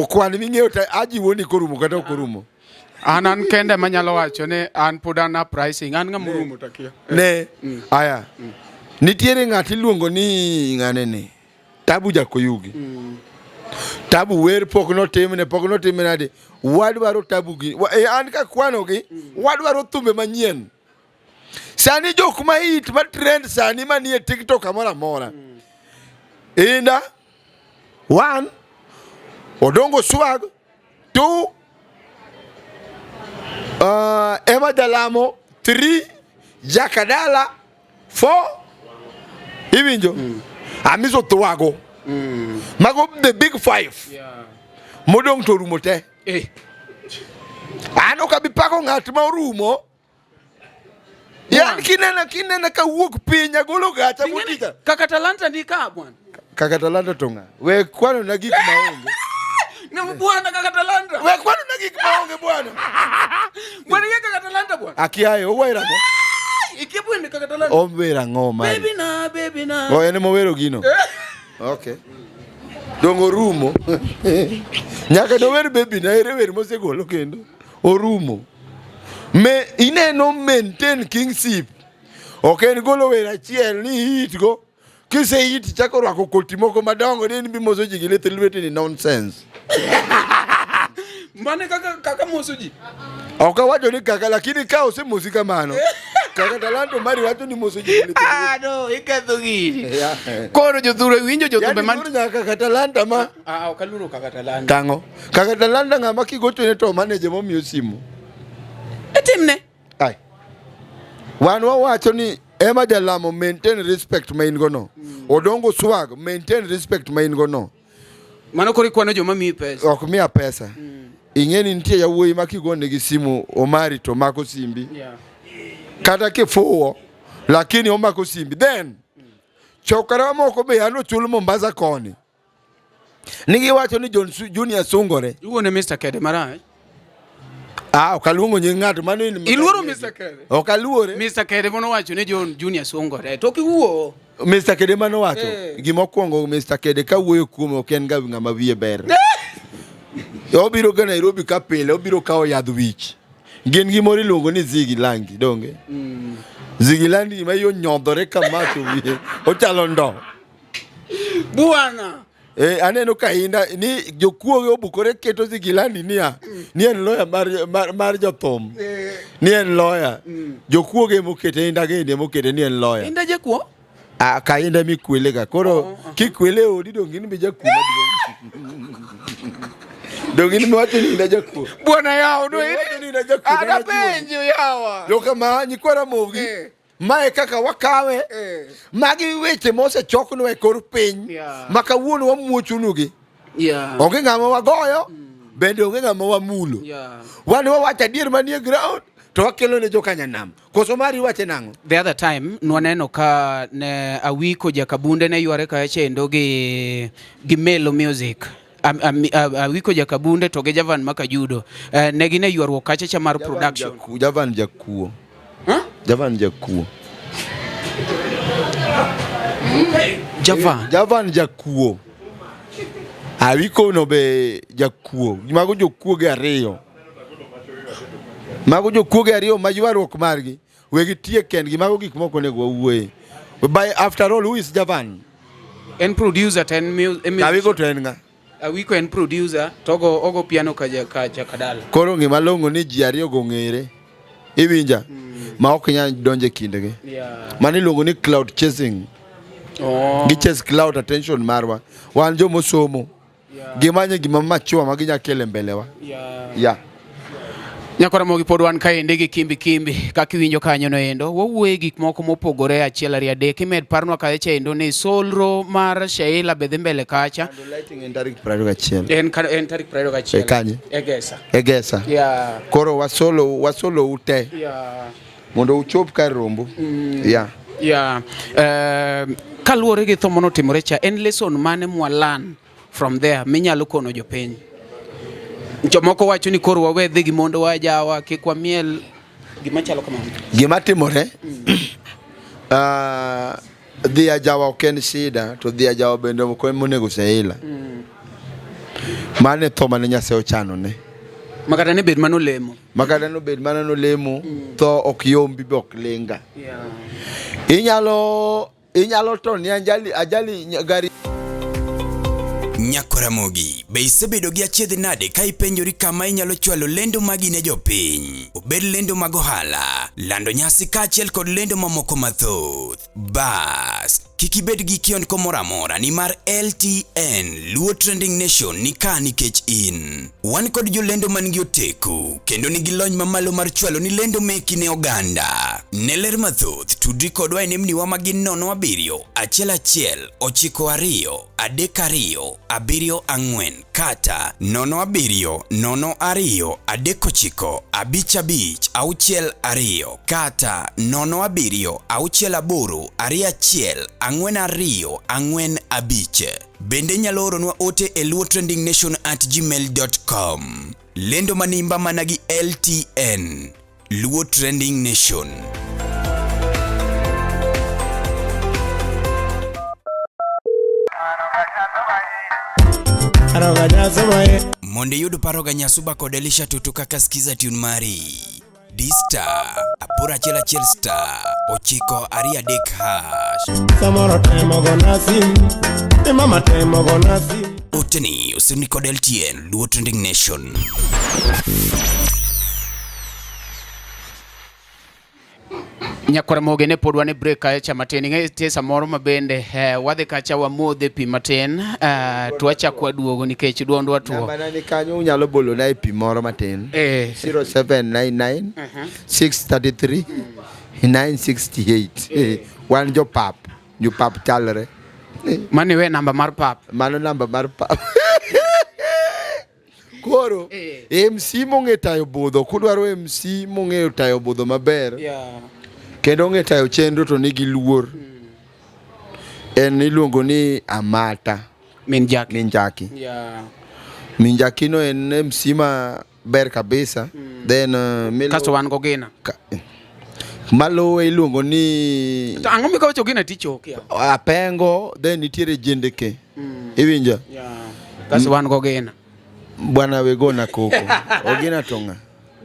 Speaker 3: kwan ming'eyo to ajiwo ni korumo kata ok orumo.
Speaker 4: An kende manyalo wacho ni an pod an uprising, an ng'ama orumo takia.
Speaker 3: Ne, aya. Nitiere ng'at iluongo ni ng'ane ni. Tabu Jakoyugi. Tabu wer pok notimne, pok notimne nade. Wadwaro Tabu gi. An ka kwanogi, wadwaro thumbe manyien. Sani jok ma hit ma trend sani manie TikTok kamoro amora. Indah, 1, Odongo Swag, 2, Emma Jalamo, 3, Jakadala, 4, iwinjo? Amiso Thwago. Mago the big 5. Modong' to orumo te. An ok abi pako ng'at ma orumo. Yan kinena kinena ka wuok piny agolo gacha motija.
Speaker 4: Kaka talanta ni ka bwana.
Speaker 3: Kaka talanta to ng'a? We kwano na gik maonge.
Speaker 4: Ne bwana kaka talanta.
Speaker 3: We kwano na gik maonge bwana.
Speaker 4: Bwana ye kaka talanta bwana.
Speaker 3: Akiaye owera go.
Speaker 4: Ikia bwana kaka talanta.
Speaker 3: Owera ng'o mari.
Speaker 4: Baby na baby na.
Speaker 3: O en mowero gino. Okay. Dongo rumo. Nyaka dower baby na ere wer mosegolo kendo. Orumo. Me ineno maintain kingship. Ok en golo wer achiel ni hit go. Kise hit chako rwako koti moko madongo ni in bimoso ji gi lith lweti ni nonsense.
Speaker 4: Mane kaka kaka moso ji.
Speaker 3: Ok awacho ni kaka lakini ka osemosi kamano. Kaka Talanta mari wacho ni moso ji gi lith lweti.
Speaker 4: Ah no, iketho gini.
Speaker 3: Yeah.
Speaker 4: Koro jothuro winjo jothumbe
Speaker 3: Yani
Speaker 4: man
Speaker 3: koro nyaka kaka Talanta ma
Speaker 4: Ah, ok aluoro kaka talanta.
Speaker 3: Tang'o? Kaka Talanta ng'ama kigochone to manager momiyo simu.
Speaker 4: Itimne.
Speaker 3: Ai. Wan wawacho ni Emma Jalamo maintain respect ma in go no. Odongo Swag maintain respect ma in go no.
Speaker 4: Mano koro ikwano joma miyi pesa.
Speaker 3: Ok miya pesa. Ing'e ni nitie yawuoyi ma kigonegi simu Omari to mako simbi.
Speaker 4: Yeah.
Speaker 3: Kata kifuwo lakini omako simbi. Then chokora moko be an ochul Mombasa koni. Nigiwacho ni John Junior sungore.
Speaker 4: Iwuone Mr. Kede marach.
Speaker 3: Ah, ok aluongo nying ng'ato mano in.
Speaker 4: Iluoro Mr. Kede.
Speaker 3: Ok aluore.
Speaker 4: Mr. Kede mono wacho ni John Junior sungore. To kiwuo.
Speaker 3: Mr. Kede mano wacho.
Speaker 4: Eh.
Speaker 3: Gima okwongo Mr. Kede ka wuoyo kuome ok en ga ng'ama wiye ber. Obiro ga Nairobi ka pile, obiro kawo yadh wich. Gin gimoro iluongo ni Ziggy Langi, donge? Ziggy Langi ma iyo nyodhore kama to wiye ochalo ndo.
Speaker 4: Bwana.
Speaker 3: Eh, aneno ka inda ni jokuoge obukore keto Zigilani niya ni en lawyer mar, mar, mar jothum ni en lawyer jokuoge mokete inda gende mokete ni en lawyer
Speaker 4: Inda jakuo?
Speaker 3: ah, ka inda mikwele ga koro kikwele e odi dong in be jakuo maduong' dong in miwacho ni inda jakuo
Speaker 4: Bwana yawo do.
Speaker 3: Iwacho ni inda jakuo
Speaker 4: Ada penjo yawa.
Speaker 3: jokama nyikwa Ramogi
Speaker 4: Eh.
Speaker 3: Mae kaka wakawe.
Speaker 4: Eh.
Speaker 3: Magi weche mosechoknwa e kor piny
Speaker 4: Yeah.
Speaker 3: ma kawuono wamuochonugi.
Speaker 4: Yeah.
Speaker 3: Onge ng'ama wagoyo, bende onge ng'ama wamulo.
Speaker 4: Yeah.
Speaker 3: Wan wawacho adier manie ground to wakelo ne jokanyanam. Koso mari wache nang'o?
Speaker 4: The other time nwaneno ka ne Awiko Jakabunde ne yware kacha endo gi gi Melo Music. Am, am, Awiko Jakabunde to gi Javan Makajudo. Eh, ne gin e ywaruok kacha cha mar production.
Speaker 3: Javan jakuo.
Speaker 4: Huh?
Speaker 3: Javan jakuo.
Speaker 4: Javan.
Speaker 3: Javan jakuo. Awiko no be jakuo. Mago jokuoge ariyo. Mago jokuoge ariyo ma ywaruok margi. Wegi tiek kendgi. Mago gik moko onego wawuoye. By after all, who is Javan?
Speaker 4: En producer to en
Speaker 3: Awiko to en ng'a?
Speaker 4: Awiko en producer to ogo, ogo piano ka ja, ka Jakadala.
Speaker 3: Koro ng'ima long'o ni ji ariyo go ng'ere. Iwinja? Ma ok nyal donjo e kindgi.
Speaker 4: Yeah.
Speaker 3: Mano iluongo ni cloud chasing.
Speaker 4: Oh.
Speaker 3: Gi chase cloud attention marwa. Wan jomosomo.
Speaker 4: Yeah.
Speaker 3: Gimanye gima machua ma ginya kelo e mbele wa.
Speaker 4: Yeah.
Speaker 3: Yeah.
Speaker 4: Nyakoramogi pod wan kaendi gi Kimbi Kimbi kaka iwinjo kanyo no endo wawuoye gik moko mopogore achiel ariyo adek imed parnwa kacha endo ni solro mar Sheila be dhi mbele kacha
Speaker 3: Lighting en tarik 21.
Speaker 4: en, en tarik 21
Speaker 3: E kanye?
Speaker 4: e Gesa
Speaker 3: E Gesa.
Speaker 4: yeah.
Speaker 3: Koro wasolo wasolo ute
Speaker 4: Yeah.
Speaker 3: mondo uchop kar rombo. Yeah.
Speaker 4: Yeah. Kaluwore gi tho manotimore cha en lesson mane mwalan from there minyalo kono jopiny jomoko wacho ni koro wawe dhi gi mondo wajawa kik wamiel gima chalo kamano
Speaker 3: Gima timore ah, dhi ajawa ok en shida to dhi ajawa bende ok en monego Seila. Mano e tho mane Nyasaye ochanone.
Speaker 4: Makata ne bed mano lemo.
Speaker 3: Makata nobed mana nolemo, tho ok yombi be ok linga. Inyalo inyalo to ni ajali ajali gari
Speaker 1: Nyakoramogi, be isebedo gi achiedh nade ka ipenjori kama inyalo chwalo lendo magi ne jopiny? Obed lendo mag ohala, lando nyasi kaachiel kod lendo mamoko mathoth. Bas, kik ibed gi kiondko moro amora nimar LTN Luo Trending Nation ni ka nikech in. Wan kod jolendo man gi oteku kendo nigi lony mamalo mar chwalo ni lendo meki ne oganda. Ne ler mathoth Tudri kodwa e nembniwa ma gin 07 11 92 32 74 kata 07 02 39 55 62 kata 07 68 21 42 45. Bende inyalo oronwa ote e luotrendingnation@gmail.com. Lendo manimba mana gi LTN. Luo Trending Nation. Mondo iyud paro ga Nyasuba kod Elisha Tutu kaka skiza tune mari. D star 811 star 923 hash.
Speaker 9: Samoro temo gona sim, ni mama temo gona sim.
Speaker 1: Oteni osirni kod LTN Luo Trending Nation.
Speaker 4: Nyakwar Moge ne pod wan e break kacha matin. Ing'e nitie samoro ma bende eh, wadhi kacha wamodhe pi matin eh, to wachako waduogo nikech duondwa tuo.
Speaker 3: Nambana ni kanyo unyalo bolona e pi moro matin.
Speaker 4: Eh.
Speaker 3: 0799 633 968. Eh, Wan jopap, jopap chalre.
Speaker 4: Mano iwe namba mar pap.
Speaker 3: Mano namba mar pap. Koro
Speaker 4: Eh.
Speaker 3: MC mong'e tayo budho, kudwaro MC mong'eyo tayo budho maber
Speaker 4: Yeah.
Speaker 3: kendo ong'e tayo chenro to nigi luor. En iluongo ni Amata.
Speaker 4: Min Jaki.
Speaker 3: Min Jaki.
Speaker 4: Yeah.
Speaker 3: Min Jaki no en MC ma ber kabisa. Then milo,
Speaker 4: Kasto wan gogina.
Speaker 3: maluwe iluongo ni
Speaker 4: To ang'o mikawacho gina tichoki?
Speaker 3: Apengo, then nitiere Jendeke. Iwinjo?
Speaker 4: Yeah. Kasto wan gogina.
Speaker 3: Bwana wegona koko. Ogina to ng'a?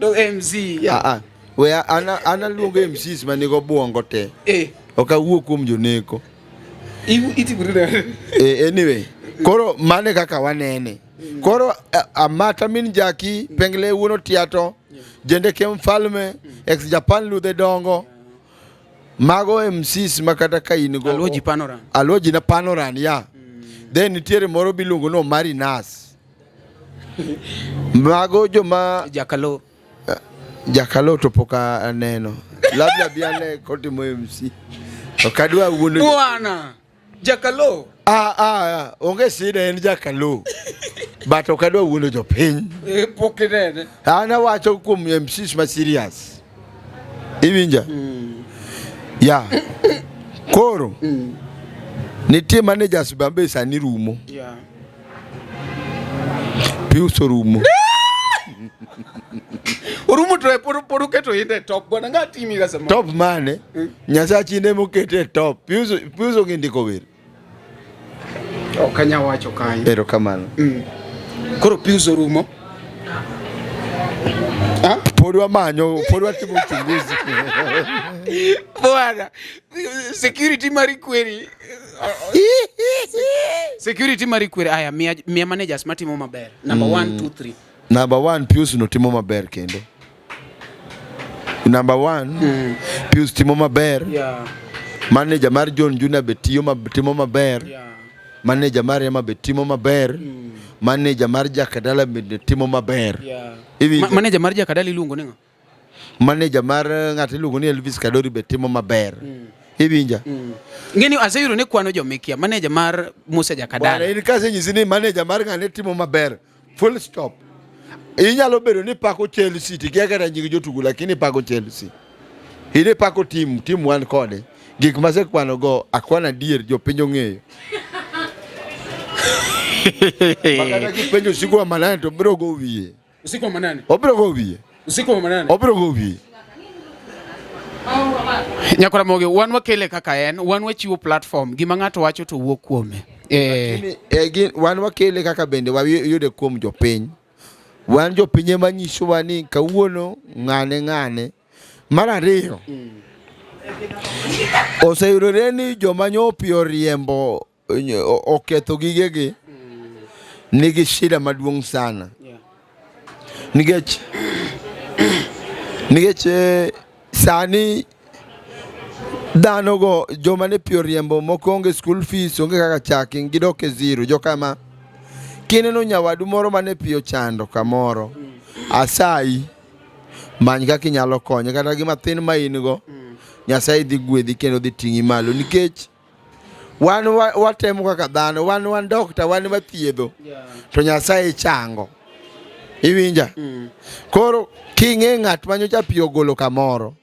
Speaker 4: Do MC.
Speaker 3: Ah, ah. We an an aluongo MCs ma nigo buongo te.
Speaker 4: Eh.
Speaker 3: Ok awuo kuom joneko.
Speaker 4: Itimori nade?
Speaker 3: Eh, anyway, koro mane kaka wanene. Koro Amata min Jaki, Pengle wuon Otiato, Jendeke Mfalme, ex Japan Ludhe Dongo. Mago MCs ma kata ka in go.
Speaker 4: Aluoji Panoran.
Speaker 3: Aluoji na Panoran, ya. Then nitiere moro biluongo ni Omari Nas. Mago joma
Speaker 4: Jakalo.
Speaker 3: Jakalo to pok aneno. Labda bi ane kotimo MC. Ok adwa wuondo.
Speaker 4: Bwana. Jakalo.
Speaker 3: Ah, ah, ah, onge shida en Jakalo. But ok adwa wuondo jopiny.
Speaker 4: Eh, pok inene.
Speaker 3: An awacho kuom MCs ma serious. Iwinja? Ya. Koro nitie managers bambe sani rumo.
Speaker 4: Yeah.
Speaker 3: Pius orumo.
Speaker 4: Orumo to pod pod oketo inde top bwana ng'a timi ga samoro.
Speaker 3: Top mane? Nyasachi ne mokete e top. Pius Pius ong'e ndiko wer.
Speaker 4: Ok anyal wacho kanyo.
Speaker 3: Erokamano.
Speaker 4: Koro Pius orumo.
Speaker 3: Pod wamanyo, pod watimo uchunguzi.
Speaker 4: Bwana, security mari kweri. Security mari kweri. Aya, miya, miya managers matimo maber. Number 1 2 3.
Speaker 3: Number one, Pius no timo maber kendo. Number one, Pius timo maber.
Speaker 4: Yeah.
Speaker 3: Manager mar John Junior be tiyo mab, timo maber.
Speaker 4: Yeah.
Speaker 3: Manager mar Emma be timo maber. Manager mar Jakadala bende timo maber.
Speaker 4: Yeah.
Speaker 3: Iwinjo?
Speaker 4: Ma, manager mar Jakadala iluongo ni ng'a?
Speaker 3: Manager mar ng'at iluongo ni Elvis Kadori be timo maber. Iwinja?
Speaker 4: Ng'eni aseyudo ni kwano jomikia. Manager mar Musa
Speaker 3: Bwana
Speaker 4: Jakadala.
Speaker 3: in kasenyisi ni manager mar ng'ane timo maber. Full stop. Inyalo bedo ni pako Chelsea tikia kata nying jotugo lakini pako Chelsea. In ipako team, team wan kode. Gik masekwano go akwana adier jopiny ong'eyo. Makata kipenjo usiku wa manane to obiro go wiye.
Speaker 4: Usiku wa manane.
Speaker 3: Obiro go wiye.
Speaker 4: Usiku wa manane.
Speaker 3: Obiro go wiye.
Speaker 4: Nyakwara Moge, wan wakele kaka en, wan wachiwo platform. Gima ng'ato wacho to wuok kuome. Eh,
Speaker 3: Lakini, eh, wan wakele kaka bende wayude kuom jopiny. Wan jopiny ema nyisowa ni kawuono ng'ane ng'ane. Mar ariyo, oseyudore ni joma nyopi oriembo oketho gigegi nigi shida maduong' sana. Nikech nikech sani dhano go joma ne pi oriembo moko onge school fees, onge kaka chaki, gidok e zero. Jokama kineno nyawadu moro mane pi ochando kamoro, asayi many kaka inyalo konye kata gi mathin ma in go. Nyasaye dhi gwedhi kendo dhi ting'i malo nikech wan watemo kaka dhano, wan wan dokta, wan wathiedho to Nyasaye chango. Iwinja? Koro king'e ng'at ma nyocha pi ogolo kamoro,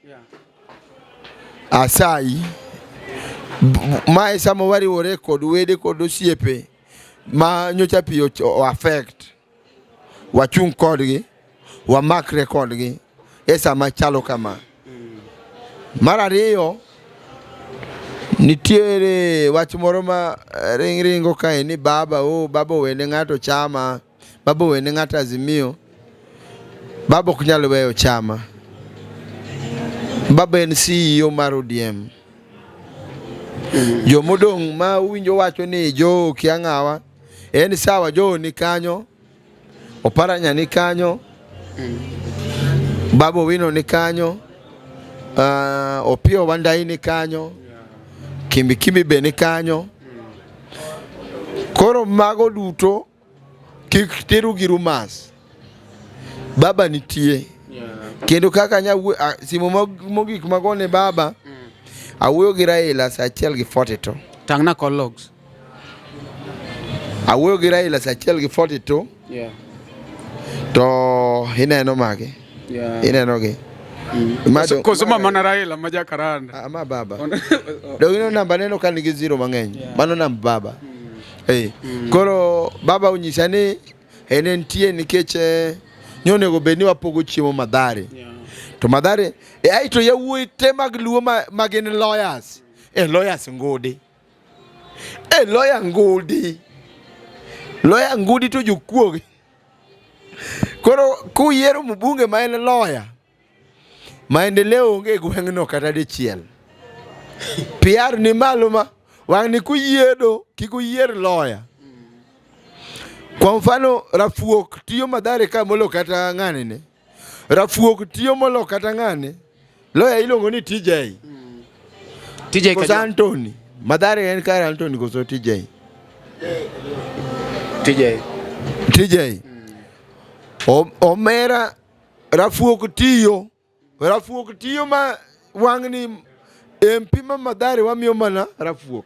Speaker 3: asayi mae sama wariwore kod wede kod osiepe ma nyocha pi o affect wachung' kodgi wamakre kodgi e sama chalo kama. Mar ariyo, nitiere wach moro ma ring ringo kae ni baba oh, baba owene ng'ato chama, baba owene ng'ato azimio. Baba ok nyal weyo chama. Baba en CEO mar ODM. Jomodong' ma uwinjo wacho ni jo kia ng'awa, en sawa jo ni kanyo, Oparanya ni kanyo, Babu Owino ni kanyo, Opiyo Wandayi ni kanyo, Kimbi Kimbi be ni kanyo. Koro mago duto kik teru gi rumors. Baba nitie. Kendo kaka anya simu mogik magone baba, awuoyo gi Raila saa achiel gi 42.
Speaker 4: Tang'na call logs.
Speaker 3: Awuoyo gi Raila saa achiel gi 42. To ineno magi. Ineno gi.
Speaker 4: Koso mama na Raila ma Jakaranda.
Speaker 3: Ah, ma baba. Dong ineno namba neno ka nigi zero mang'eny. Mano namba baba. Eh. Koro baba onyisa ni en entie nikech eh, nyonego bed ni wapogo chiemo Mathare. To Mathare e aito yawuoyi te mag Luo ma, ma gin lawyers. E lawyers ngudi. E lawyer ngudi. Lawyer ngudi to jokuoge. Koro kuyiero mbunge ma en lawyer, maendeleo onge e gweng'no kata dichiel. PR ni malo ma wang'ni kuyiedo kik uyier lawyer. Kwa mfano Rafuok tiyo Mathare ka molo kata ng'ane ne. Rafuok tiyo molo kata ng'ane. Lawyer iluongo ni TJ.
Speaker 4: TJ
Speaker 3: Koso Anthony. Mathare en kar Anthony koso TJ.
Speaker 4: TJ.
Speaker 3: TJ. Omera Rafuok tiyo. Rafuok tiyo ma wang'ni MP ma Mathare wamiyo mana Rafuok.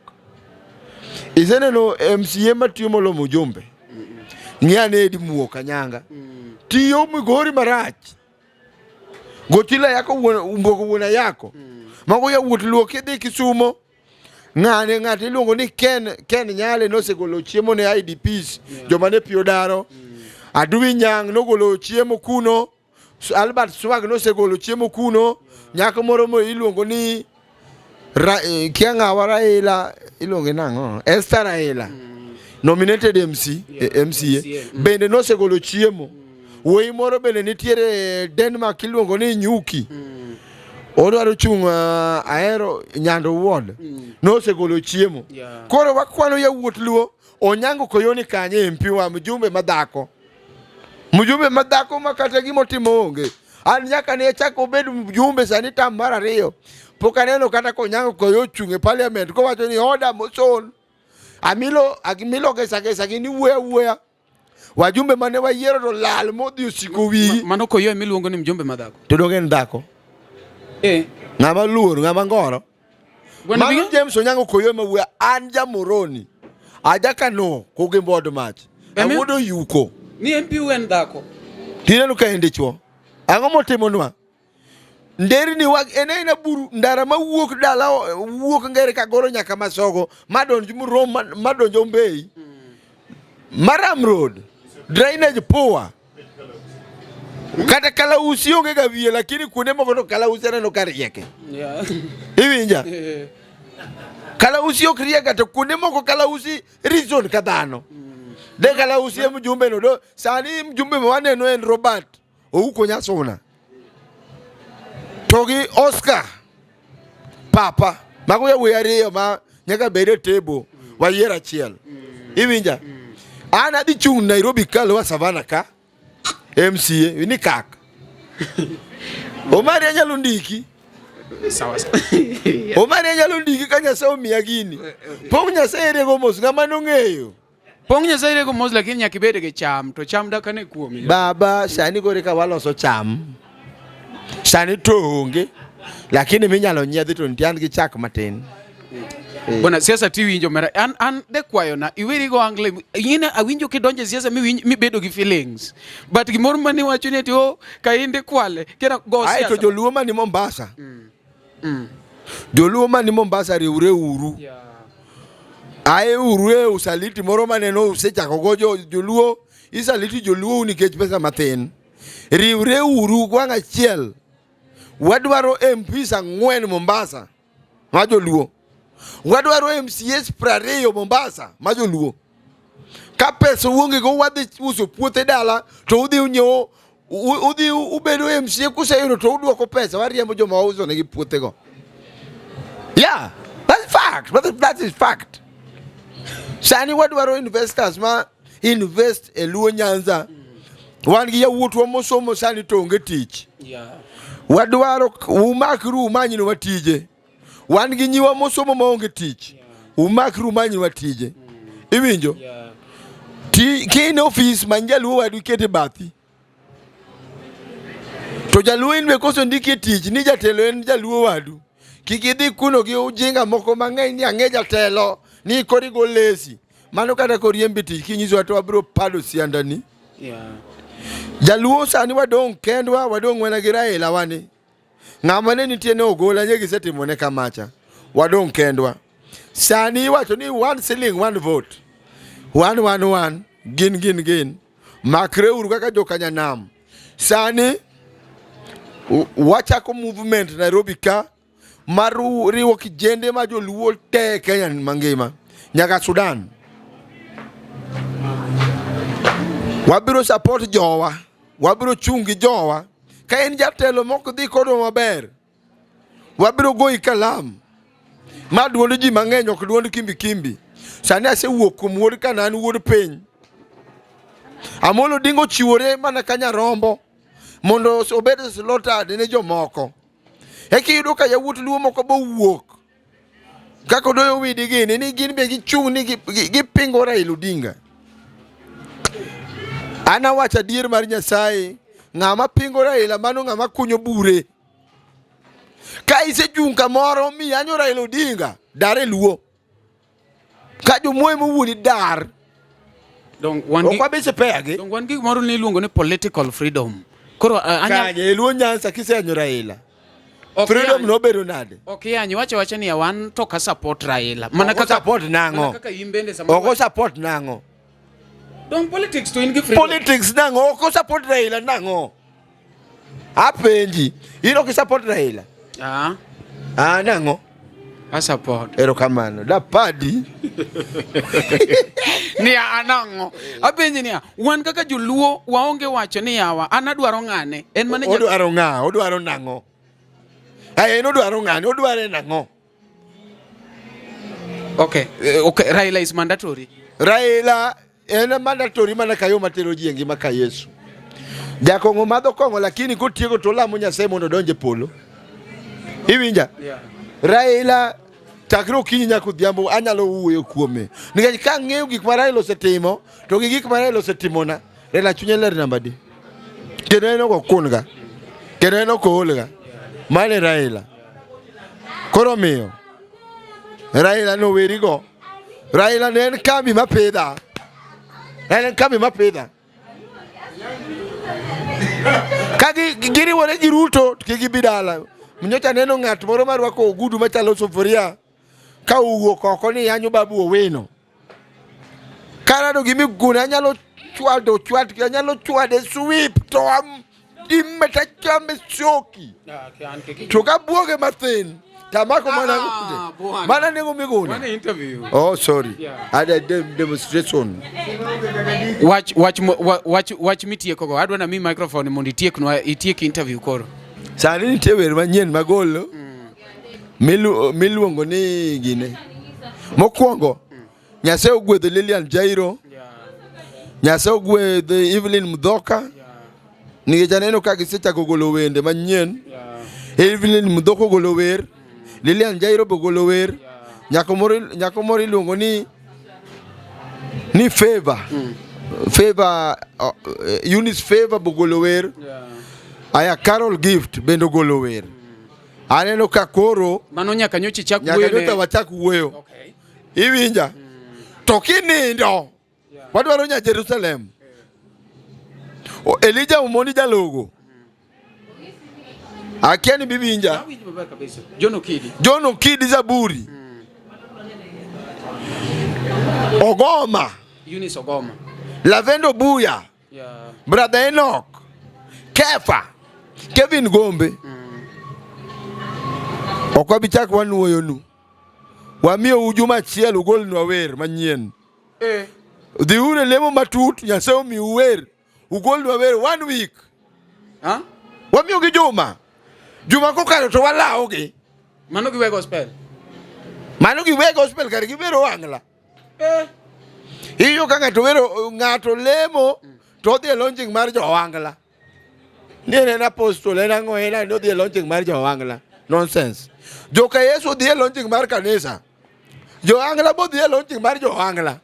Speaker 3: Iseneno MCA matiyo molo mjumbe. Ng'i ane Edi Muok Anyanga. Tiyo Migori marach. Gochila yako wuon Mbogo wuon Ayako. Mago yawuot Luo kidhi Kisumo. Ng'ane ng'ato iluongo ni Ken Ken Nyale nosegolo chiemo ne IDPs joma ne pi odaro. Adui Nyang' nogolo chiemo kuno. Albert Swag nosegolo chiemo kuno. Nyako moro mo iluongo ni eh, kia ng'awa Raila iluonge nang'o? Esther Raila. Nominated MC, eh, MCA. Bende nosegolo chiemo. Wuoyi moro bende nitiere Denmark iluongo ni Nyuki. Odwaro chung' uh, ahero Nyando Ward. Nosegolo chiemo. Koro wakwano yawuot Luo Onyango Koyoni kanye MP wa mjumbe madhako. Mjumbe madhako ma kata gima otimo onge. An nyaka ne chak obed mjumbe sani tam mar ariyo. Pok aneno kata Konyango Koyo ochung' e parliament kowacho ni order moson. Amilo Amilo gesa gesa gini wuoya wuoya. Wajumbe mane wayiero to lal modhi osiko wiyi.
Speaker 4: Mano Koyo emiluongo ni mjumbe madhako.
Speaker 3: To donge en dhako?
Speaker 4: Eh.
Speaker 3: Ng'ama luor, ng'ama ngoro. Mano James Onyango Koyo ema wuoya, an jamoroni. Aja kano kogimbo od mach. Awuodo yuko.
Speaker 4: Ni MP en dhako.
Speaker 3: Tineno ka en dichuo. Ang'o motimonwa? Nderni wag en aena buru ndara mawuok dala wuok Ngere Kagoro nyaka Masogo madonj Murom madonj Ombei. Maram Road. Drainage poor. Kata kalausi onge ga wiye lakini kuonde moko to kalausi aneno ka rieke. Iwinja? Kalausi ok riega to kuonde moko kalausi reason ka dhano. De kalausi e mjumbe no do sani mjumbe ma waneno en Robert Ouko Nyasuna. To gi Oscar Papa mago yawuoyi ariyo ma nyaka bed e table wayier achiel. Iwinja? An adhi chung' Nairobi ka Lower Savannah ka MCA ni kak. Omari anyalo ndiki.
Speaker 4: Sawa sawa.
Speaker 3: Omari anyalo ndiki ka Nyasaye omiya gini. Pong' Nyasaye rego mos ng'ama nong'eyo.
Speaker 4: Pong' Nyasaye rego mos lakini nyaka ibed gi cham to cham dakane kuomi.
Speaker 3: Baba sani koro eka waloso cham. Sani to onge. Lakini minyalo nyiedhi to nitie an gi chak matin. Eh.
Speaker 4: Bwana siasa ti winjo mera an an de kwayo na iweri go angle ing'e awinjo kidonjo e siasa miwinj mibedo gi feelings but gimoro mane iwacho ni ati oh kainde kwale kena go
Speaker 3: Ae to
Speaker 4: siasa
Speaker 3: joluo mani Mombasa. Joluo mani Mombasa riwre uru.
Speaker 4: Yeah.
Speaker 3: Ae uru e usaliti moro maneno usechako go joluo, isaliti joluo nikech pesa mathin. Riwre uru gwang' achiel. Wadwaro MPs ang'wen Mombasa ma joluo. Wadwaro MCAs 20 Mombasa ma joluo. Ka pesa uonge go wadhi uso puothe dala to udhi unyiewo udhi ubedo MCA kuseyudo to udwoko pesa wariembo joma wauso negi puothego. Yeah, that's fact. That is fact. Sani wadwaro investors ma invest e Luo Nyanza. Wan gi yawuotwa mosomo sani to onge tich.
Speaker 4: Yeah.
Speaker 3: Wadwaro umakru umanyinwa tije. Wan gi nyiwa mosomo maonge tich. Umakru umanyinwa tije. Iwinjo?
Speaker 4: Yeah.
Speaker 3: Ti ki in ofis many jaluo wadu iket e bathi. To jaluo in be koso ndiki e tich ni jatelo en jaluo wadu. Kik idhi kuno gi ujinga moko mang'eny ni ang'e jatelo ni koro igo lesi. Mano kata koriembi tich kinyisowa to wabiro pado siandani.
Speaker 4: Yeah.
Speaker 3: Jaluo sani wadong' kendwa, wadong' mana gi Raila wani. Ng'ama ne nitie ne ogola nye gisetimone kamacha. Wadong' kendwa. Sani iwacho ni one shilling one vote. One one one gin gin gin. Makre uru kaka jokanyanam. Sani wachako movement Nairobi ka mar riwo kijende ma joluo te e Kenya mangima nyaka Sudan. Wabiro support jowa, wabiro chung' gi jowa. Ka en jatelo mok dhi kodwa maber, wabiro goyi kalam. Ma duond ji mang'eny ok duond kimbi kimbi. Sani asewuok kuom wuod Kanaan wuod piny. Amolo Odinga ochiwore mana ka nyarombo mondo obed slaughtered ne jomoko. Eka iyudo ka yawuot Luo moko bowuok kaka Odoyo Owidi gini ni gin be gichung' ni gipingo Raila Odinga. An awacho adier mar Nyasaye, ng'ama pingo Raila mano ng'ama kunyo bure. Ka isechung' kamoro miyanyo Raila Odinga, dar e Luo. Ka jomoyo mowuoni dar.
Speaker 4: Dong wan gi
Speaker 3: Ok wabi spare gi.
Speaker 4: Dong wan gi gimoro ni iluongo ni political freedom. Koro anya
Speaker 3: Kanye e Luo Nyanza kiseyanyo Raila.
Speaker 4: Ok
Speaker 3: Freedom
Speaker 4: yany.
Speaker 3: nobedo nade?
Speaker 4: Ok yany, wacho wacha ni wan to ka support Raila. Mana
Speaker 3: Ok
Speaker 4: kaka
Speaker 3: support nang'o?
Speaker 4: Mana kaka in bende samoro.
Speaker 3: Ok support nang'o?
Speaker 4: Dong politics to in gi freedom.
Speaker 3: Politics nang'o? Ok support Raila nang'o? Apenji, in ok support Raila?
Speaker 4: Ah.
Speaker 3: Ah, nang'o?
Speaker 4: A support.
Speaker 3: Erokamano. Dapadi.
Speaker 4: Niya anang'o? Apenji niya, wan kaka joluo waonge wacho ni yawa, an adwaro ng'ane. En mane
Speaker 3: Odwaro ng'a? Odwaro nang'o? Ay, en odwaro ng'ane? Odware nang'o?
Speaker 4: Okay, okay, Raila is mandatory.
Speaker 3: Raila en mandatory mana ka yo matero ji e ngima ka Yesu. Jakong'o madho kong'o lakini kotieko to olamo Nyasaye mondo odonj e polo. Iwinja?
Speaker 4: Yeah.
Speaker 3: Raila chakre okinyi nyaka odhiambo anyalo wuoyo kuome. Nikech ka ang'eyo gik ma Raila osetimo to gi gik ma Raila osetimona, Raila chunye ler namba di. Kendo en ok okun-ga. Kendo en ok oolga. Mano e Raila. Koro omiyo Raila nowerigo. Raila ne en kambi mapidha. En kambi mapidha. Ka giriwore gi Ruto to kik gibi dala. Nyocha aneno ng'at moro marwako ogudu machalo sufuria ka owuok oko ni yanyo Babu Owino. Karado gi Miguna anyalo chwado chwad anyalo chwade sweep to am dime tachame soki. To ka buoge mathin tamako mana
Speaker 4: Ah,
Speaker 3: mana nego Miguna.
Speaker 4: Wane interview.
Speaker 3: Oh sorry.
Speaker 4: Yeah.
Speaker 3: I had a demonstration.
Speaker 4: Wach wach wach wach mitieko go. Adwa na mi microphone mondo itieknwa itiek interview koro.
Speaker 3: Sani nitie wer manyien magolo miluongo ni gine. Mokwongo Nyasaye ogwedho Lilian Jairo. Nyasaye ogwedho Evelyn Mudhoka. Nikech aneno ka gisechako golo wende manyien. Evelyn Mudhoka ogolo wer. Lilian Jairo be ogolo wer. Nyako moro nyako moro iluongo ni Favor. Favor Eunice Favor be ogolo wer. Aya Carol Gift bende ogolo wer. Aneno ka koro
Speaker 4: Mano nyaka nyocha ichak
Speaker 3: nyaka
Speaker 4: wuoyo
Speaker 3: nyocha
Speaker 4: ne.
Speaker 3: wachak wuoyo.
Speaker 4: Okay.
Speaker 3: Iwinja? To kinindo, wadwaro nya Jerusalem. O, Elija Omondi jalogo. Akia ni biwinja.
Speaker 4: Awinjo maber kabisa. John Okidi.
Speaker 3: John Okidi Zaburi. Ogoma.
Speaker 4: Eunice Ogoma.
Speaker 3: Lavendo Buya.
Speaker 4: Yeah.
Speaker 3: Brother Enoch. Kefa. Kevin Gombe. Ok wabi chak wanuoyonu. Wamiyou juma achiel ugolnwa wer manyien.
Speaker 4: Eh.
Speaker 3: Dhiuru e lemo matut, Nyasaye omiu wer. Ugolnwa wer one week.
Speaker 4: Ha?
Speaker 3: Wamiyogi juma. Juma kokalo to walawogi.
Speaker 4: Mano giwe gospel.
Speaker 3: Mano giwe gospel kare giwero wangla.
Speaker 4: Eh.
Speaker 3: Iyudo ka ng'ato wero ng'ato lemo to odhi e launching mar jo-wangla. Ni en en apostol en ang'o en ang'o odhi e launching mar jo-wangla. Nonsense. Joka Yesu dhi e launching mar kanisa. Jo-wangla bo dhi e launching mar jo-wangla.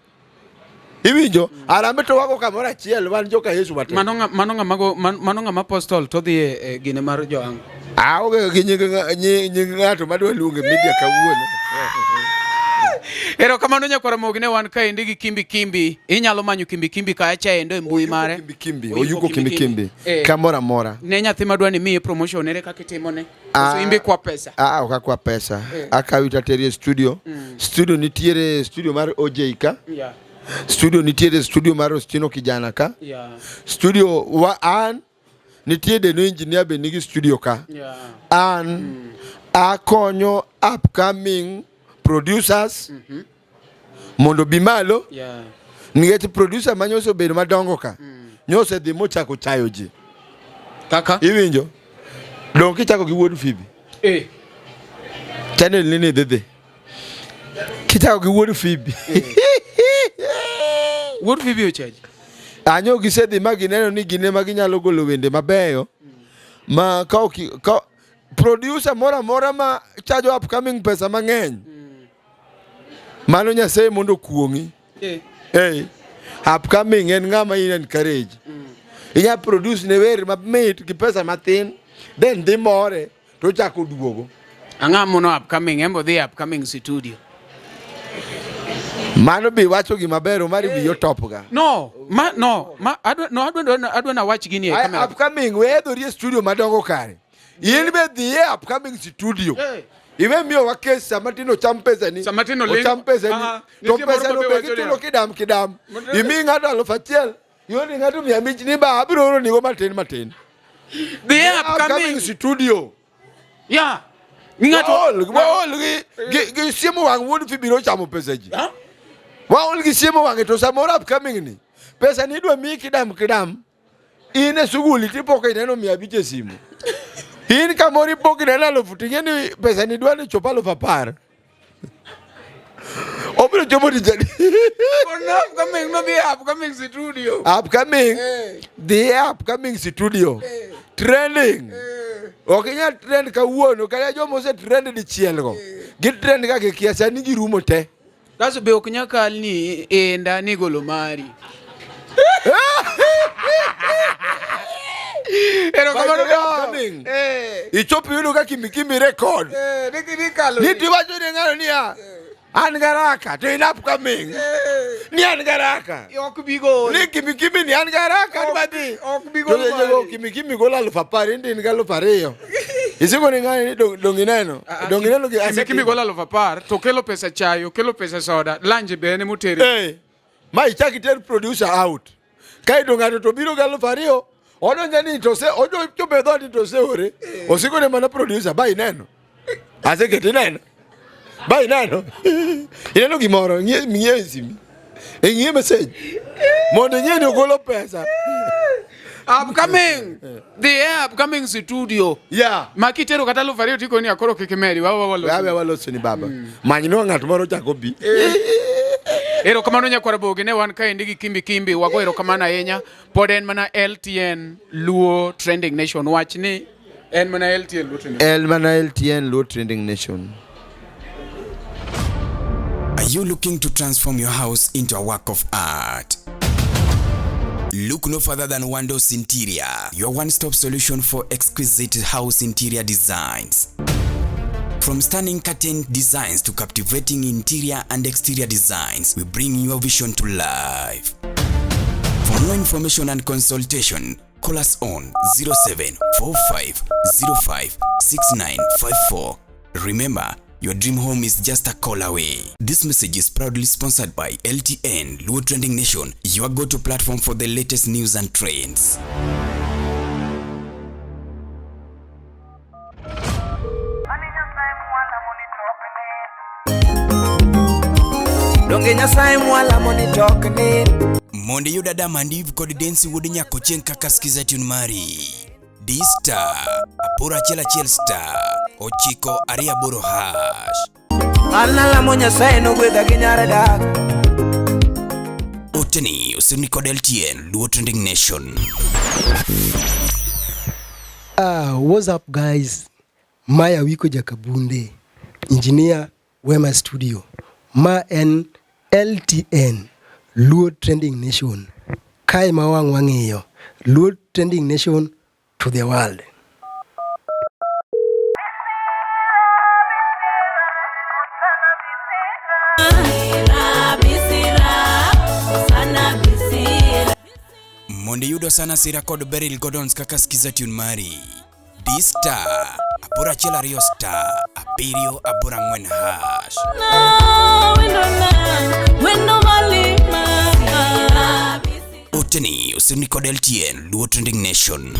Speaker 3: Iwinjo? Arambe to wago kamoro achiel wan joka Yesu wate.
Speaker 4: Mano ng'a mano ng'ama go mano ng'ama apostol to dhi e, e gine mar joang.
Speaker 3: Aonge gi nying nying ng'ato madwa luongo e media kawuono.
Speaker 4: Erokamano nyakwara Ramogi ne wan kaendi gi Kimbi Kimbi. Inyalo manyo Kimbi Kimbi kacha endo e mbui mare.
Speaker 3: Kimbi Kimbi, Oyuko Kimbi Kimbi.
Speaker 4: Eh.
Speaker 3: Kamoro amora.
Speaker 4: Ne nyathi madwa ni miye promotion ere kaka itimone? Koso
Speaker 3: Ah.
Speaker 4: imbe kwa pesa.
Speaker 3: Ah, ok akwa pesa.
Speaker 4: Eh.
Speaker 3: Akawi tateri e studio. Studio nitiere studio mar OJ ka.
Speaker 4: Yeah.
Speaker 3: Studio nitiere studio mar Ostino Kijana ka.
Speaker 4: Yeah.
Speaker 3: Studio wa an nitie Deno Engineer be nigi studio ka.
Speaker 4: Yeah.
Speaker 3: An akonyo upcoming producers mondo bi malo
Speaker 4: Yeah.
Speaker 3: nikech producer ma nyocha obedo madongo ka nyocha dhi mochako chayo ji.
Speaker 4: Kaka?
Speaker 3: Iwinjo? Dong kichako gi wuod Phoebe.
Speaker 4: Eh.
Speaker 3: Channel ni ni dhi dhi. Kichako gi wuod Phoebe.
Speaker 4: Wuod Phoebe ochaji.
Speaker 3: Anyo gisedhi ma gineno ni gin ema ginyalo golo wende mabeyo ma ka ok ka producer moro amora ma chajo upcoming pesa mang'eny mano Nyasaye mondo okuong'i.
Speaker 4: Eh.
Speaker 3: Hey, upcoming en ng'ama in encourage. Inya produce ne wer mamit gi pesa matin then dhi more to chako duogo.
Speaker 4: Ang'a mono upcoming embo dhi upcoming studio.
Speaker 3: Mano bi wacho gima ber Omari wiyi otop ga.
Speaker 4: No, ma no, ma adwa no adwa adwa na wach gini e
Speaker 3: Ay,
Speaker 4: camera.
Speaker 3: Upcoming we hedhori e studio madongo kare. In be dhi e upcoming studio.
Speaker 4: Hey.
Speaker 3: Iwe miyo wa kes sama tino cham pesa ni.
Speaker 4: Sama Tino ling-
Speaker 3: Ocham pesa ni.
Speaker 4: Ah,
Speaker 3: To
Speaker 4: nitie moro
Speaker 3: pesa no
Speaker 4: mabe
Speaker 3: be
Speaker 4: wacho
Speaker 3: gitulo
Speaker 4: niya.
Speaker 3: kidam kidam. Imi ng'ato 1000. Ioni ng'ato 500 ni ba abiro oro nigo matin matin.
Speaker 4: Dhi e
Speaker 3: Upcoming
Speaker 4: upcoming.
Speaker 3: studio.
Speaker 4: Yeah. Ng'ato
Speaker 3: Waol, waol gi, gi, gi siemo wang' wuod Phoebe nochamo pesa ji.
Speaker 4: Ha?
Speaker 3: Waol gi siemo wang'e to samoro upcoming ni. Pesa ni idwa miyi kidam kidam. In e suguli tipo ka ineno 500 e simu. In kamoro ipo kineno 1000 ting'e ni pesa ni dwa ni chop 10,000. Obiro chopo tich adi?
Speaker 4: Kono upcoming no dhi e upcoming studio.
Speaker 3: Upcoming. Dhi e upcoming studio. Trending. Ok inyal trend kawuono kata joma ose trend dichiel go. Gi trend ka gikia sani girumo te.
Speaker 4: Kaso be ok nyakal ni enda ni golo mari. Erokamano
Speaker 3: By the way, upcoming.
Speaker 4: Eh.
Speaker 3: Ichopo iyudo ka kimikimi record.
Speaker 4: Eh, nikalo.
Speaker 3: Ni tiwacho ne ng'ano niya, an garaka to in upcoming. Ni an garaka.
Speaker 4: Ok bi gol.
Speaker 3: Ni kimikimi ni an garaka adwa dhi.
Speaker 4: Ok bi
Speaker 3: To
Speaker 4: gol.
Speaker 3: sechego
Speaker 4: mari.
Speaker 3: kimikimi golo 10,000 in to in gi 2,000. Isiko ni ng'ani ni dong ineno. Dong ineno gi
Speaker 4: Kimikimi golo 10,000 to kelo pesa chai, okelo pesa soda, lunch be en emoteri.
Speaker 3: Eh. Ma ichak iter producer out. Kaeto ng'ato to biro gi 2,000 odonjo ni to se ochopo e dhoot ni to oseore. Osiko ne mana producer ba ineno. Aseketi ineno. Ba ineno. Ineno gimoro, ng'iye ng'iye e simu. Ing'iye message. Mondo ing'e ni ogolo pesa.
Speaker 4: Upcoming. Dhi e upcoming studio.
Speaker 3: Yeah.
Speaker 4: Ma kitero kata 2,000 tikoni akoro kik imedi wawa waloso.
Speaker 3: Wawe waloso ni baba. Manyno ng'at moro chako bi.
Speaker 4: Erokamano nyakwar Bogi ne wan kaendi gi Kimbi Kimbi wago erokamano ahinya. Pod en mana LTN Luo Trending Nation wach ni en mana LTN Luo Trending.
Speaker 3: El mana LTN Luo Trending Nation.
Speaker 1: Are you looking to transform your house into a work of art? Look no further than Wandos Interior, your one-stop solution for exquisite house interior designs. From stunning curtain designs to captivating interior and exterior designs, we bring your vision to life. For more information and consultation, call us on 0745056954. Remember, your dream home is just a call away. This message is proudly sponsored by LTN, Luo Trending Nation, your go-to platform for the latest news and trends.
Speaker 8: Donge Nyasaye mwalamo ni tok ni
Speaker 1: Mondo iyud Adam and Eve kod Densi wuod Nyakochieng' kaka skiza tune mari. D star 811 star 928 hash.
Speaker 8: An alamo Nyasaye nogwedha gi nyar dak.
Speaker 1: Oteni osirni kod LTN Luo Trending Nation.
Speaker 2: Ah, what's up guys? Maya Wiko Jakabunde, Engineer Wema Studio. Ma en LTN, Luo Trending Nation. Kae ma wang' wang'iyo. Luo Trending Nation to the world.
Speaker 1: Mondo iyud Osana Sira kod Beryl Gordons kaka skiza tune mari. D star 812 star 784 hash. Oteni osirni kod LTN Luo Trending Nation.